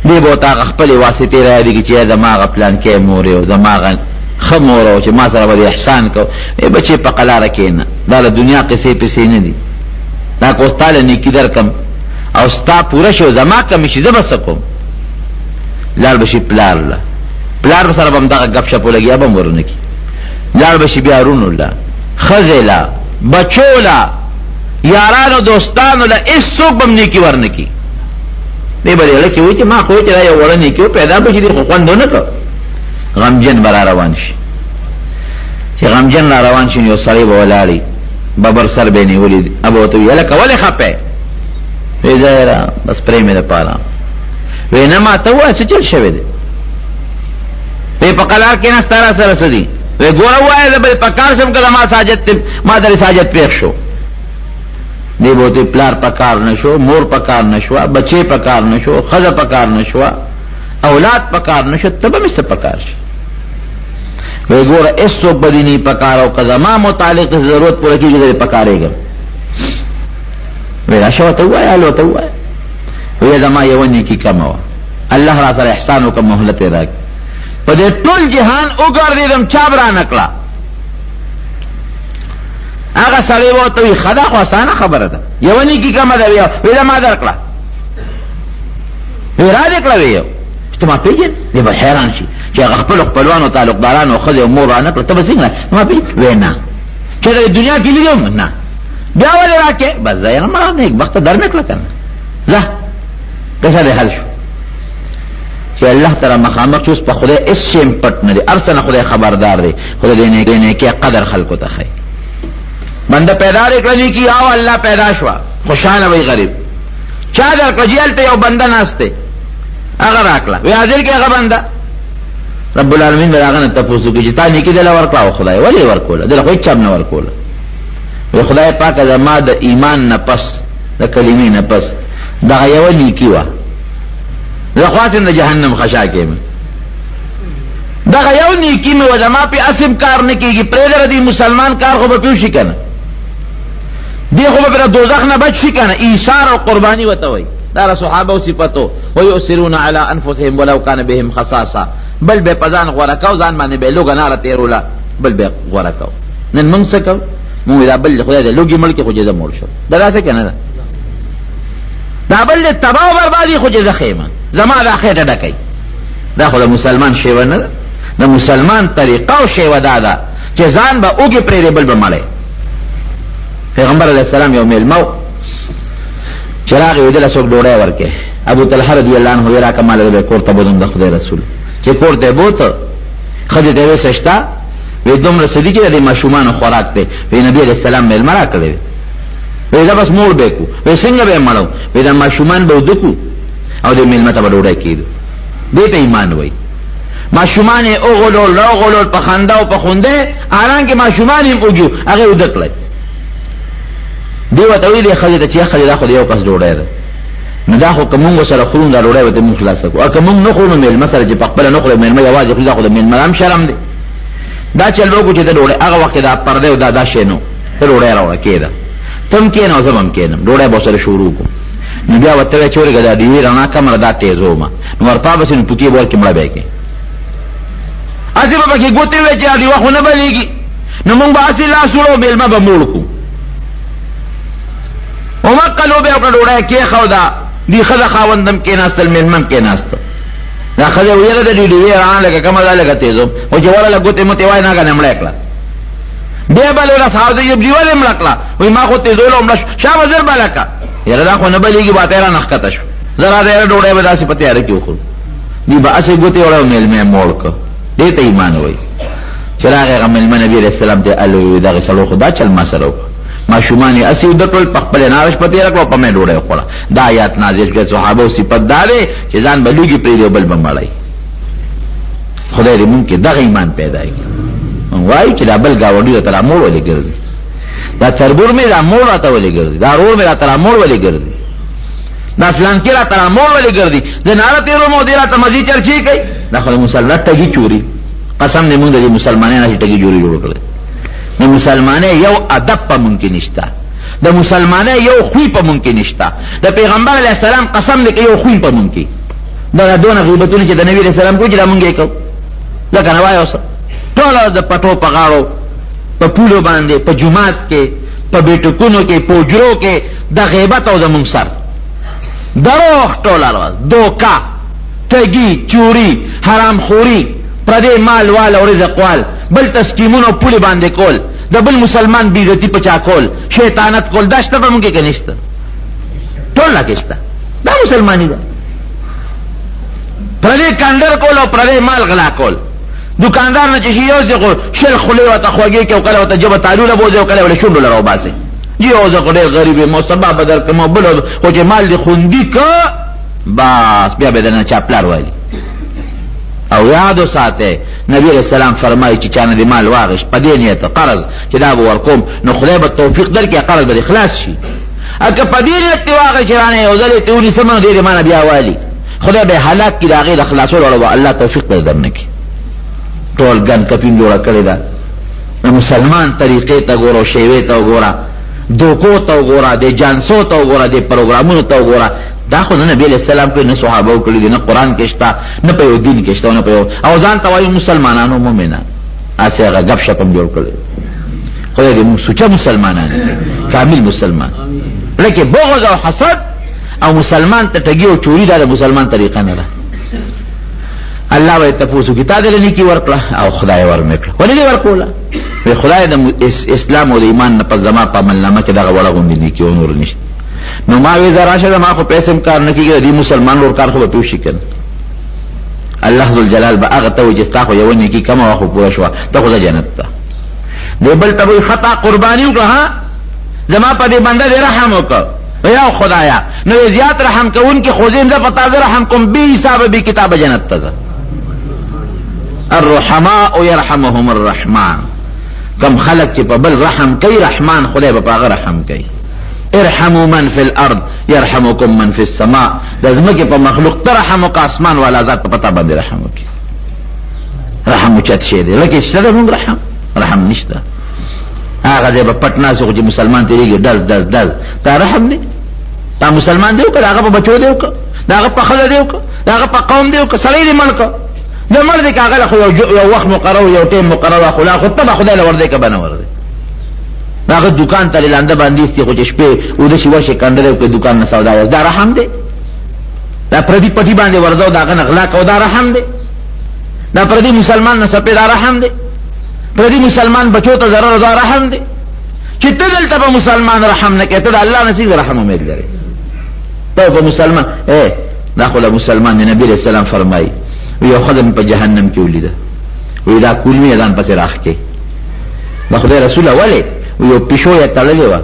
دی به ورته هغه خپلې واسطې رایادې کړي چې یا زما هغه پلانکی مور یې او زما هغه ښه مور او چې ما سره به دې احسان کو. ای بچې په قلاره کښېنه، دا د دنیا قصې پسې نه دي، دا که اوس تا له نیکي درکړم او ستا پوره شي او زما کمې شي زه به څه کوم؟ لاړ به شي پلار له، پلار سره به هم دغه ګپ شپ ولګي، به هم ورنه کړي. لاړ به شي بیا وروڼو له، ښځې له، بچو له، یارانو دوستانو له، هېڅوک به هم نیکي ورنه کړي. دی به زړه کې وایي چې ما خو چې دا یو وړه نیکي پیدا به شي، دی خو خوند ونه کړ. غمجن به را روان شي، چې غمجن را روان شي نو یو سړی به ولاړ وي، ببر سر به یې نیولی دی، به ورته وایي هلکه ولې خپه یې؟ وایي ځه یاره بس پرې مې دپاره. وایي نه ما ته ووایه څه چل شوی دی؟ وایي په قلار کښېنه ستا را سره څه دي؟ وایي ګوره ووایه زه به دې په کار شم که زما ساجت دی، ما ته دې ساجت پېښ شو. دی به ورته پلار په کار نه شو، مور په کار نه شوه، بچی په کار نه شو، ښځه په کار نه شوه، اولاد په کار نه شو، ته به مې څه په کار شي؟ وایي ګوره هېڅوک به دې نه په کار او که زما متعلق دې ضرورت پوره کېږي زه دې په کارېږم. وایي راشه ورته ووایه، هل ورته ووایه. وایي زما یوه نیکي کمه وه، الله را سره احسان وکړ، مهلت یې راکړ، په دې ټول جهان وګرځېدم چا به رانه کړه. هغه سړی به ورته وایي ښه دا خو اسانه خبره ده، یوه نیکي کمه ده، وایي دا ما درکړه، وایي را دې کړه، وایي چې ته ما پېژنې؟ دی به حیران شي چې هغه خپلو خپلوانو تعلقدارانو ښځې او مور رانه کړه، ته به څنګه ما پېژنې؟ وایي نه، چې د دنیا کې لیدم نه، بیا ولې راکې؟ بس زه یې ما نېکبخته در مې کړه که نه، ځه قصه دې حل شو. چې الله سره مخامخ اوس په خدای هېڅ شی هم پټ نه دی، هر څه نه خدای خبردار دی، خو د دې نېکۍ قدر خلکو ته ښایي. بنده پیدا دې کړه نیکي او الله پیدا شوه، خوشحاله وي غریب. چا درکړه؟ جي هلته یو بنده ناست دی، هغه راکړه. وی حاضر کې هغه بنده، رب العالمین به د هغه نه تپوس وکړي چې تا نیکي دله ورکړه او خدای ولې ورکوله؟ دله خو هېچا هم نه ورکوله. وی خدای پاکه زما د ایمان نه پس، د کلمې نه پس دغه یوه نیکي وه، زه خو هسې هم د جهنم خشاک یم، دغه یو نیکي مې وه، زما پرې هسې هم کار نه کېږي، پرېږده د دې مسلمان کار خو به پرې وشي که نه، دې خو به پرې دوزخ نه بچ شي که نه. ایثار او قرباني ورته وایي، دا د صحابو صفت و، ویؤثرون علی انفسهم ولو کان بهم خصاصه، بل به په ځان غوره کاو، ځان باندې به یې لوږه ناره تېروله، بل به یې غوره کاو. نن موږ څه کوو؟ موږ دا بل خدای دې لوږې مړ کړي خو چې زه موړ شم، دا داسې که نه ده؟ دا بل دې تباه او بربادي خو چې زه ښه یم، زما دا خېټه ډکوي. دا خو د مسلمان شیوه نه ده. د مسلمان طریقه او شیوه دا ده چې ځان به اوږې پرېږدي، بل به مړی. پیغمبر علیه السلام یو مېلمه و چې راغی، ویې دله څوک ډوډۍ ورکړي. ابو طلحه رضی الله عنه یې راکړه، ما له به کور ته بوځم د خدای رسول. چې کور ته یې بوته، ښځې ته یې ویې څه شته؟ ویې دومره څه دي چې د دې ماشومانو خوراک دی. ویې نبي علیه السلام مېلمه راکړی دی. ویې ځه بس موړ به یې کړو. ویې څنګه به یې مړوو؟ ویې دا ماشومان به اوده کړو او دې مېلمه ته به ډوډۍ کېږدو. دې ته ایمان وایي. ماشومان یې وغولول راوغولول په خندا او په خوندۍ، حالانکه ماشومان یې هم وږي وو، هغه یې اوده کړل. دې ورته ویلي دې ښځې ته چې ښځې دا خو د یو کس ډوډۍ ده، نو دا خو که مونږ ورسره خورو نو دا ډوډۍ به ترې مونږ خلاصه کړو، او که مونږ نه خورو نو مېلمه سره چې په خپله نه خوري، مېلمه یوازې خوري، دا خو د مېلمه هم شرم دی. دا چل به وکړو چې ته ډوډۍ، هغه وخت کې دا پرده او دا دا شی نه و، ته ډوډۍ راوړه کېده، ته هم کېنه او زه به هم کېنم، ډوډۍ به ورسره شروع کړو. نو بیا ورته وایي چې ورګه دا ډیوې رڼا کمه ده، دا تېزومه، نو ورپا به سي نو پوکې به ورکړي مړه به یې کړې، هسې به پکې ګوتې ووهي چې دا ډیوه خو نه بلېږي، نو موږ به هسې لاس وړو مېلمه به موړ کړو. همقه لوبه یې وکړه، ډوډۍ یې کېښوده، دې ښځه خاوند هم کېناستل، مېلمه هم کېناسته. دا ښځه ویره د دې ډیوې رڼا لکه کومه ده لکه تېزوم، خو چې ورغله ګوتې متې وایي نه کنه مړه یې کړه. بیا بله ورځ سهار ته ډیوه دې مړه کړه، وایي ما خو تېزوله او مړه شوه. شابه زر بله کړه، یاره دا خو نه بلېږي، باتۍ رانه ښکته شوه، زه راځه یاره ډوډۍ به داسې په تیاره کې وخورو. دوی به هسې ګوتې وړی او مېلمه یې موړ کړ. دې ته ایمان وایي. چې راغی هغه مېلمه نبي علیه السلام ته یې ال وویل، دغې سړو خو دا چل ما سره وکړ، ماشومان یې هسې ویده کړل، په خپله یې ناره شپه تېره کړه او په ما یې ډوډۍ وخوړه. دا آیات نازل شو، د صحابو صفت دا دی چې ځان به لوګي پرېږدي او بل به مړوي. خدای دې مونږ کې دغه ایمان پیدا کړي. مونږ وایو چې دا بل ګاونډي راته را موړ ولې ګرځي، دا تربور مې دا موړ راته ولې ګرځي، دا ورور مې راته را موړ ولې ګرځي، دا فلانکی راته را موړ ولې ګرځي، زه ناره تېروم او دی راته مزې چرچې کوي. دا خو د مسلمان ټګي چوري. قسم دې مونږ د دې مسلمانۍ نه ټګي چوري جوړ کړی. د مسلمانۍ یو ادب په مونږ کې نشته، د مسلمانۍ یو خوی په مونږ کې نشته. د پیغمبر علیه السلام قسم دې که یو خوی په مونږ کې دا دونه غیبتونه چې د نبي علیه السلام کوي چې دا مونږ یې کوو، ځکه نه وایو څه. ټوله ورځ د پټو په غاړو، په پولو باندې، په جومات کې، په بیټکونو کې، په حجرو کې د غیبت او زمونږ سر دروغ ټوله ورځ، دوکه، ټګي، چوري، حرامخوري، پردی مال وال او رزق وال، بل ته سکیمونه او پولې باندې کول، د بل مسلمان بې عزتي په چا کول، شیطانت کول، دا شته په مونږ کې که نشته؟ ټول راکې شته. دا مسلماني ده. پردی کنډر کول او پردی مال غلا کول، دکاندار نه چې شي یو ځای خو شل خولې ورته خوږې کړي او کله ورته ژبه تالو له بوځي او کله ورله شونډو له راوباسي. جي یو زه خو ډېر غریب یم او سبا به درکړم او بل خو چې مال دې خوندي کړ بس بیا به درنه چا پلار والي. او یاد وساته نبی علیه السلام فرمایي چې چا نه دې مال واخیست په دې نیت قرض چې دا به ورکوم نو خدای به توفیق درکړي قرض به دې خلاص شي. که په دې نیت دې واخیست چې رانه یو ځل یې ترې ونیسم نو دې دې ما نه بیا والي، خدای به یې هلاک کړي، د هغې د خلاصولو له به الله توفیق به درنه کړي. ټول ګن کپین جوړه کړې ده. د مسلمان طریقې ته ګوره او شیوې ته وګوره، دوکو ته وګوره، دې جانسو ته وګوره، دې پروګرامونو ته وګوره. دا خو نه نبی علیه السلام کړي، نه صحابه کړي دي، نه قرآن کې شته، نه په یو دین کې شته، نه په یو او ځان ته وایو مسلمانانو مؤمنان. هسې هغه ګپ شپ هم جوړ کړی. خدای دې موږ سوچه مسلمانان کړي، کامل مسلمان. لکه بغض او حسد او مسلمان ته ټګي او چوري دا د مسلمان طریقه نه ده. الله به تپوس وکړي تا دله نیکي ورکړه او خدای ورمې کړه، ولې دې ورکوله؟ وایي خدای د اسلام او د ایمان نه پس زما په عملنامه کې دغه وړه غوندې نیکي او نور نشته. نو ما وې زه راشه زما خو پیسې هم کار نه کېږي، د دې مسلمان ورور کار خو به پرې وشي که نه. الله ذوالجلال به هغه ته وایي چې ستا خو یوه نیکي کمه وه خو پوره شوه، ته خو ځه جنت ته. دی بل ته به وایي ښه تا قرباني وکړه، ها زما په دې بنده دې رحم وکړ. یا خدایا نو زیات رحم کوونکي خو زه یم، زه په تا زه رحم کوم، بې حسابه بې کتابه جنت ته ځه. الرحماء يرحمهم الرحمن، کم خلک چې په بل رحم کوي رحمان خدای به په هغه رحم کوي. ارحموا من فی الارض يرحمكم من فی السماء، د ځمکې په مخلوق ته رحم وکړه، اسمان والا ذات په تا باندې رحم وکړي. رحم اوچت شی دی، لکه شته د مونږ رحم، رحم نشته. هغه ځای به پټ ناست خو چې مسلمان تېرېږي ډز ډز ډز، دا رحم دی؟ دا مسلمان دی وکړه، د هغه په بچو دی وکړه، د هغه په ښځه دی وکړه، د هغه په قوم دی وکړه، سړی دې مړ کړ، د مړ دی که هغه له خو یو وخت مقرر یو ټایم مقرر خو لا خو ته به خدای له ور دی که به نه ور دی. د هغه دوکان ته لانده باندې ایستي خو چې شپې اوده شي ورشي کنډری وکړي دوکان نه سودا وکړي، دا رحم دی؟ دا پردي پټي باندې ورځه او د هغه نه غلا کوه، دا رحم دی؟ دا پردي مسلمان نه سپې، دا رحم دی؟ پردي مسلمان بچو ته ضرر، دا رحم دی؟ چې ته دلته په مسلمان رحم نه کوې، ته د الله نه څنګه رحم امید لرې؟ ته په مسلمان دا خو له مسلمان دی. نبي علیه السلام فرمایي یو ښځه مې په جهنم کې ولیده، وایي دا کولمې یې ځان پسې راښکې. د خدای رسوله ولې؟ یو پیشو یې تړلې وه،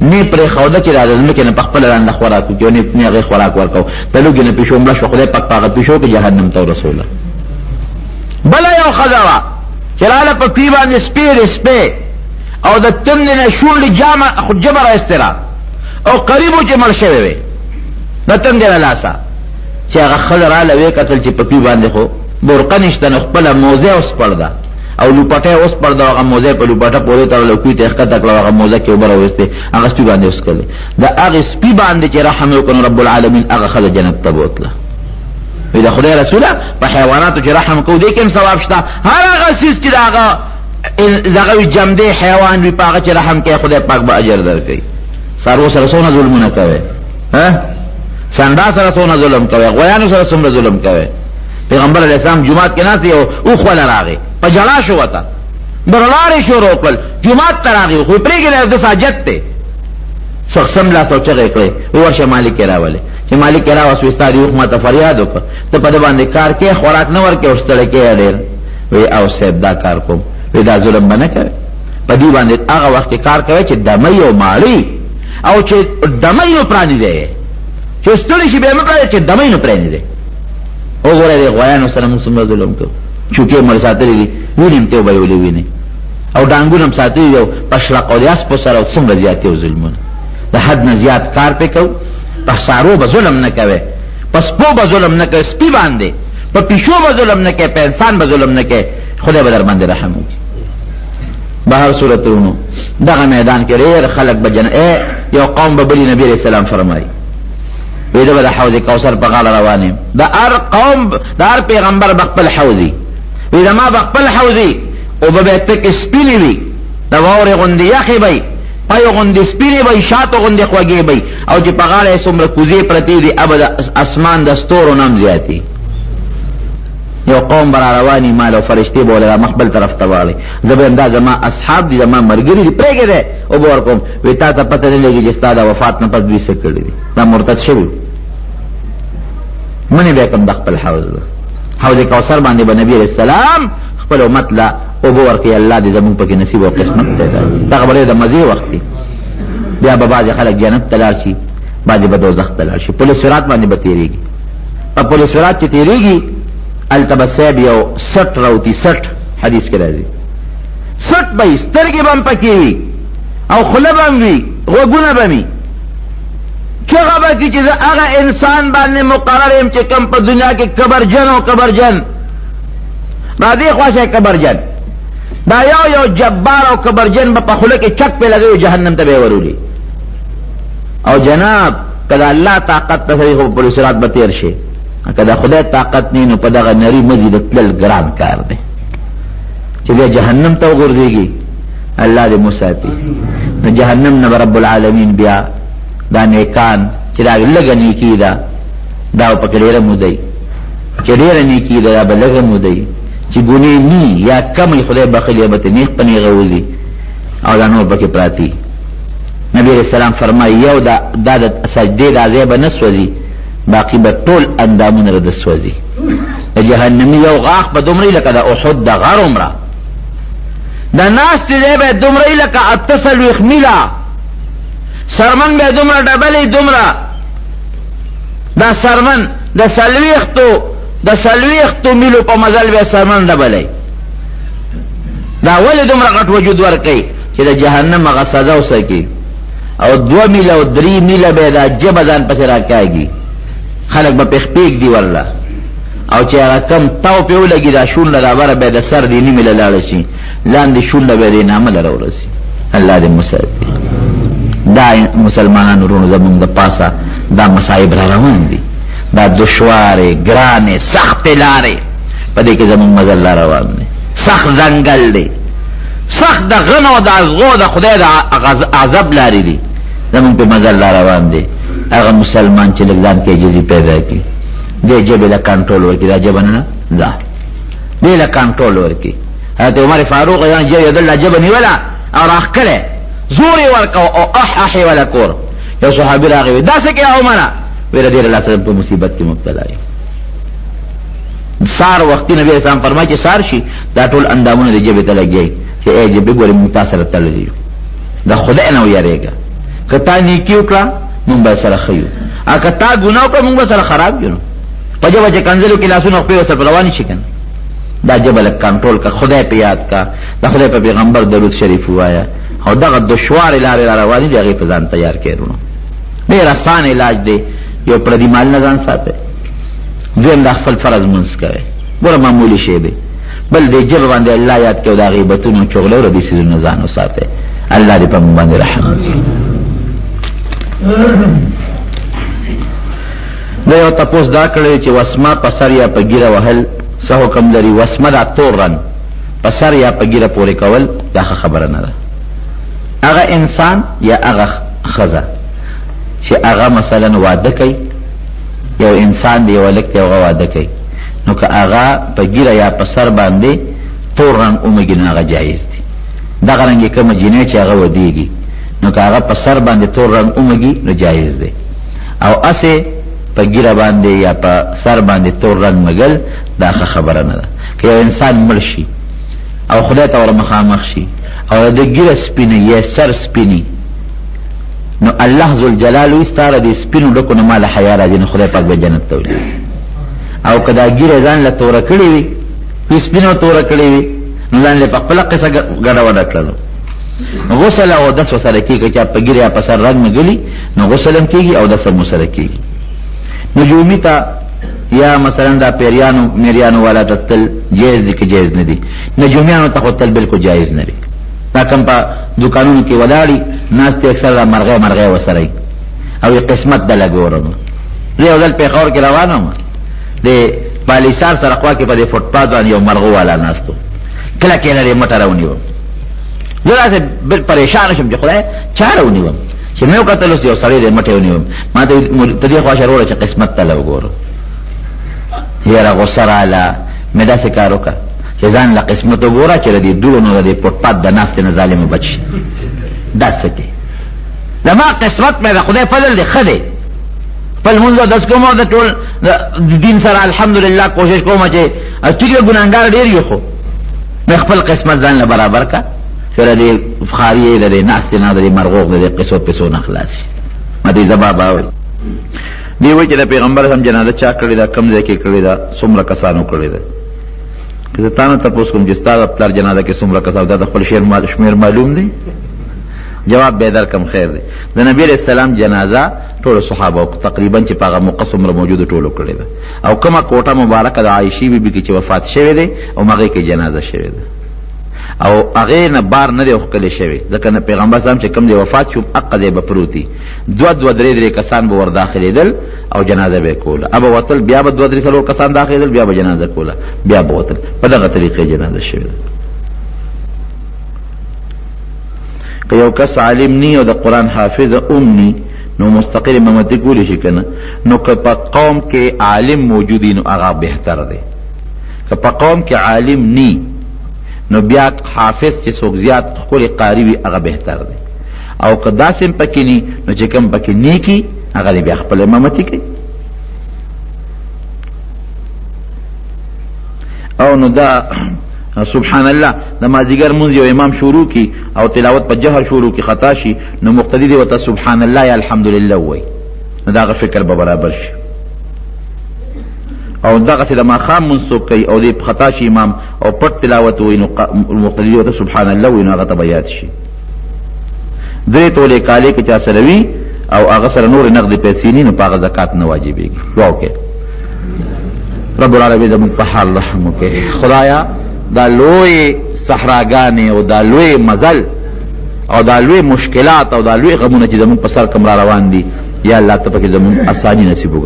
نه پرېښوده چې دا د ځمکې نه په خپله ځان له خوراک وکړي او نه هغې خوراک ورکاو. د لوږې نه پیشو مړه شوه، خدای پاک په هغه پیشو کې جهنم ته ورسوله. بله یو ښځه وه چې راله په کوي باندې سپی دی سپی، او د تندې نه شونډې جامه ژبه راایستله او قریب و چې مړ شوی وی د تندې له لاسه. چې هغه ښځه راله ویې کتل چې په کوي باندې خو برقه نشته، نو خپله موزه وسپړده او لوپټه یې وسپړده او هغه موزه یې په لوپټه پورې تړله او کوی ته یې ښکته کړه او هغه موزه کې اوبه راویستې هغه سپي باندې وڅکلې. د هغې سپي باندې چې رحم یې وکړ نو رب العالمین هغه ښځه جنت ته بوتله. وی د خدای رسوله په حیواناتو چې رحم کوو دې کې هم ثواب شته. هر هغه څیز چې د هغه دغه وي جمدې حیوان وي په هغه چې رحم کوي خدای پاک به اجر درکوي. څاروو سره څونه ظلمونه کوي، ها سنډا سره څونه ظلم کوي، غویانو سره څومره ظلم کوي. پیغمبر علیه السلام جومات کې ناست دی او اوښ والا راغی، په ژړا شو ورته، د لارې شروع کړل، جومات ته راغی، خو یې پرېږدی د ساجت دی. څوک سملاست او چغې کړې، وی ورشه مالک یې راولې. چې مالک یې راوست، وی ستا دې اوښ ماته فریاد وکړ، ته په ده باندې کار کوې، خوراک نه ورکوې او ستړی کوې یې ډېر. وی او صاحب دا کار کوم. وی دا ظلم به نه کوې، په دې باندې هغه وخت کې کار کوې چې دمه یې او ماړه وي، او چې دمه یې نو پرانیزی یې، چې ستړي شي بیا مه پرانیزه، چې دمه یې نو پرانیزی. وګوره دې غویانو سره موږ څومره ظلم کوو، چوکې مو ساتلې دي، وینې هم ترې وبهیولې وینې، او ډانګونه هم ساتلي دي، او په شړق او د اسپو سره څومره زیاتې او ظلمونه، د حد نه زیات کار پرې کوو. په څاروو به ظلم نه کوې، په سپو به ظلم نه کوې، سپي باندې، په پیشو به ظلم نه کوې، په انسان به ظلم نه کوې، خدای به در باندې رحم وکړي. به هر صورت ورونو دغه میدان کې ډېر خلک به جن یو قوم به بلی نبی علیه السلام فرمایي وی زه به د حوض کوثر په غاړه روان یم. د هر قوم د هر پیغمبر به خپل حوض وي، وی زما به خپل حوض وي، اوبه به یې تکې سپینې وي، د واورې غوندې یخې به وي، پیو غوندې سپینې به وي، شاتو غوندې خوږې به وي، او چې په غاړه یې څومره کوزې پرتې دي هغه به د اسمان د ستورو نه هم زیاتې. یو قوم به را روان وي، مال او فرشتې به ورله مخ بل طرف ته واړوي، زه به وایم دا زما اصحاب دي، زما ملګري دي، پرېږده اوبه ورکوم. وایي تا ته پته نه لګي چې ستا د وفات نه پس دوی څه کړي دي، دا مرتد شوي وو. منې به یې کړم د خپل حوض، حوض کوثر باندې به نبي علیه السلام خپل امت له اوبه ورکوي. الله دې زموږ پکې نصیب او قسمت پیدا کړي. دغه به ډېر د مزې وخت وي. بیا به بعضې خلک جنت ته لاړ شي، بعضې به دوزخ ته لاړ شي. پل صراط باندې به تېرېږي. په پل صراط چې تېرېږي هلته به صاحب یو سټ راوتي، سټ حدیث کې راځي، سټ به وي، سترګې به هم پکې وي او خوله به هم وي، غوږونه به وي. چغه به کړي چې زه هغه انسان باندې مقرر یم چې کوم په دنیا کې کبرجن او کبرجن را دې خوا شی کبرجن، دا یو یو جبار او کبرجن به په خوله کې چک پې لګوي، جهنم ته به یې ورولي. او جناب که د الله طاقت ته سړي خو په پل صراط به تېر شي، که د خدای طاقت نه نو په دغه نري مزي د تلل ګران کار دی چې بیا جهنم ته وغورځېږي. الله دې مو ساتي. نو جهنم نه به رب العالمین بیا دا نیکان چې دا لږه نیکي ده دا به پکې ډېره موده وي، چې ډېره نیکي ده دا به لږه موده وي، چې ګنې نی یا کمې خدای بخښلې به ترې نېغ په نېغه وځي او دا نور پکې پراته وي. نبی علیه السلام فرمایي یو دا دا د سجدې دا ځای به نه سوځي، باقي به ټول اندامونه د ده سوځي. د جهنمي یو غاښ به دومره وي لکه د احد د غر عمره، د ناستې ځای به دومره وي لکه 48 میله، څرمن به دومره ډبلې دومره، دا څرمن د 40 میلو په مزل به څرمن ډبلې. دا ولې دومره غټ وجود ورکوي چې د جهنم هغه سزا وسکي او 2 میله او 3 میله به دا ژبه ځان پسې راکاږي، خلک به پرې خپې ږدي ورله، او چې هغه کم تاو پرې ولګي دا شونډه دا بره به د سر دې نیمې له لاړه شي، لاندې شونډه به دې نامه له راورسي. الله دې مو ساتي. دا مسلمانانو وروڼو زمونږ د پاسه دا مصایب را روان دي، دا دشوارې ګرانې سختې لارې، په دې کې زمونږ مزل را روان دی. سخت ځنګل دی، سخت د غنو او د ازغو د خدای د عذاب لارې دي، زمونږ په مزل را روان دی. هغه مسلمان چې لږ ځان کې عاجزي پیدا کړي، دې ژبې له کنټرول ورکړي، دا ژبه نه ده، دې له کنټرول ورکړي. حضرت عمر فاروق یو ځل دا ژبه نیوله او راښکلی زور یې ورکاوه او اح اح یې وله کور. یو صحابي راغی وی دا څه کوې عمره؟ وی د دې الله سره په مصیبت کې مبتلا یم. سار وختي نبی اسلام فرمایي چې سار شي دا ټول اندامونه د ژبې ته لګیایي چې ای ژبې ګورې موږ تا سره تړلي یو، د خدای نه ویرېږه، که تا نیکي وکړه موږ به سره ښه یو، او که تا ګناه وکړه موږ به سره خراب یو. نو په ژبه چې کنځلو کې لاسونه خپې ورسره روانې شي که نه، دا ژبه لږ کنټرول که، خدای په یاد که، د خدای په پیغمبر درود شریف ووایه، او دغه دشوارې لارې را روانې دي هغې په ځان تیار کړئ وروڼو. ډېر اسان علاج دی، یو پردي مال نه ځان ساتئ، دویم دا خپل فرض لمونځ کوئ، ګوره معمولي شی دی، بل دې ژبه باندې الله یاد کړئ او دا غیبتونو چغلو او دې څیزونو ځان وساتئ. الله دې په موږ باندې رحم وکړي. دا یو تپوس دا کړی چې وسمه په سر یا په ږیره وهل څه حکم لري؟ وسمه دا تور رنګ په سر یا په ږیره پورې کول دا ښه خبره نه ده. هغه انسان یا هغه ښځه چې هغه مثلا واده کوي، یو انسان دی، یو هلک دی، هغه واده کوي، نو که هغه په ږیره یا په سر باندې تور رنګ ومږي نو هغه جایز دی. دغه رنګې کومه جینۍ چې هغه ودیږي نو که هغه په سر باندې تور رنګ ومږي نو جایز دی. او هسې په ږیره باندې یا په سر باندې تور رنګ مږل دا ښه خبره نه ده. که یو انسان مړ شي او خدای ته ورمخامخ شي او د ده ږیره سپینه یا سر سپیني نو الله ذوالجلال وایي ستا له دې سپینو ډکو نه ما له حیا راځي، نو خدای پاک به جنت ته ولېږي. او که دا ږیره ځان له توره کړې وي، وي سپینه او توره کړې وي، نو ځان له په خپله قصه ګډه وډه کړلو. غسل او اودس ورسره کېږي، که چا په ږیره یا په سر رنګ مږلي نو غسل هم کېږي او اودس هم ورسره کېږي. نجومي ته یا مثلا دا پیریانو میریانو والا ته تل جایز دي که جایز نه دي؟ نجومیانو ته خو تل بالکل جایز نه دي. دا کوم په دوکانونو کې ولاړي ناست دي اکثر دا مرغۍ مرغۍ ورسره وي او یې قسمت دله ګورم. زه یو ځل پېښور کې روان وم، د بالیسار سره خوا کې په دې فوټپات باندې یو مرغو والا ناست و، کلک یې له دې مټه راونیوم. زه داسې بل پریشان شوم چې خدای چا راونیوم، چې مې وکتل اوس یو سړی دی مټه یې ونیوم، ما ته ته دې خوا شه وروره چې قسمت ته له وګورم. یاره غوسه راله، مې داسې کار وکړه چې ځان له قسمت وګوره چې د دې دوړو نه د دې فوټپات د ناستې نه ظالمه بچ شي. دا څه کوې؟ زما قسمت مې د خدای فضل دی ښه دی، خپل لمونځ اودس کوم او د ټول دین سره الحمدلله کوشش کوم چې ټیک دی ګناهګار ډېر یو، خو مې خپل قسمت ځان له برابر کړه چې له دې ښاریې د دې ناستې نه د دې مرغوغ د دې قصو پسو نه خلاص شي. ما ته یې ځه بابا وایي. دی وایي چې د پیغمبر هم جنازه چا کړې ده، کوم ځای کې کړې ده، څومره کسانو کړې ده؟ که زه تا نه تپوس کوم چې ستا د پلار جنازه کې څومره کسان، دا د خپل شمېر معلوم دی؟ جواب به درکم خیر دی. د نبی علیه السلام جنازه ټولو صحابه تقریبا چې په هغه موقع څومره موجودو ټولو کړې ده، او کومه کوټه مبارکه د عایشې بي بي کې چې وفات شوی دی هم هغې کې جنازه شوې ده، او هغې نه بار نه دی ښکلی شوی، ځکه نه پیغمبر اسلام چې کوم ځای وفات شو هقه ځای به پروت وي، دوه دوه درې درې کسان به ورداخلېدل او جنازه به یې کوله، به وتل بیا به دوه درې څلور کسان داخلېدل بیا به جنازه کوله بیا به وتل، په دغه طریقې جنازه شوې ده. که یو کس عالم نی او د قرآن حافظ هم نی نو مستقل امامتي کولی شي که نه؟ نو که په قوم کې عالم موجود نو هغه بهتر دی، که په قوم کې عالم نی نو بیا حافظ چې څوک زیات ښکلی قاري وي هغه بهتر دی، او که داسې هم پکې نی نو چې کوم پکې نیکي هغه دې بیا خپله امامتي کوي. او نو دا سبحان الله د مازیګر مونځ یو امام شروع کی او تلاوت په جهر شروع کی خطا شي نو مقتدی دی ورته سبحان الله یا الحمدلله ووایي، نو د هغه فکر به برابر شي. او دغسې د ماښام مونځ څوک کوي او دی خطا شي امام او پټ تلاوت ووایي نو مقتدی دی ورته سبحان الله ووایي نو هغه ته به یاد شي. درې تولې کالې که چا سره وي او هغه سره نورې نغدې پیسې نی نو په هغه زکات نه واجبېږي. دعا وکړئ رب العالمین زموږ په حال رحم وکړي. خدایا دا لوی صحراګانې او دا لوی مزل او دا لوی مشکلات او دا لوی غمونه چې زموږ په سر کوم را روان دي، یا الله ته پکې زموږ اساني نصیب وګرځوه.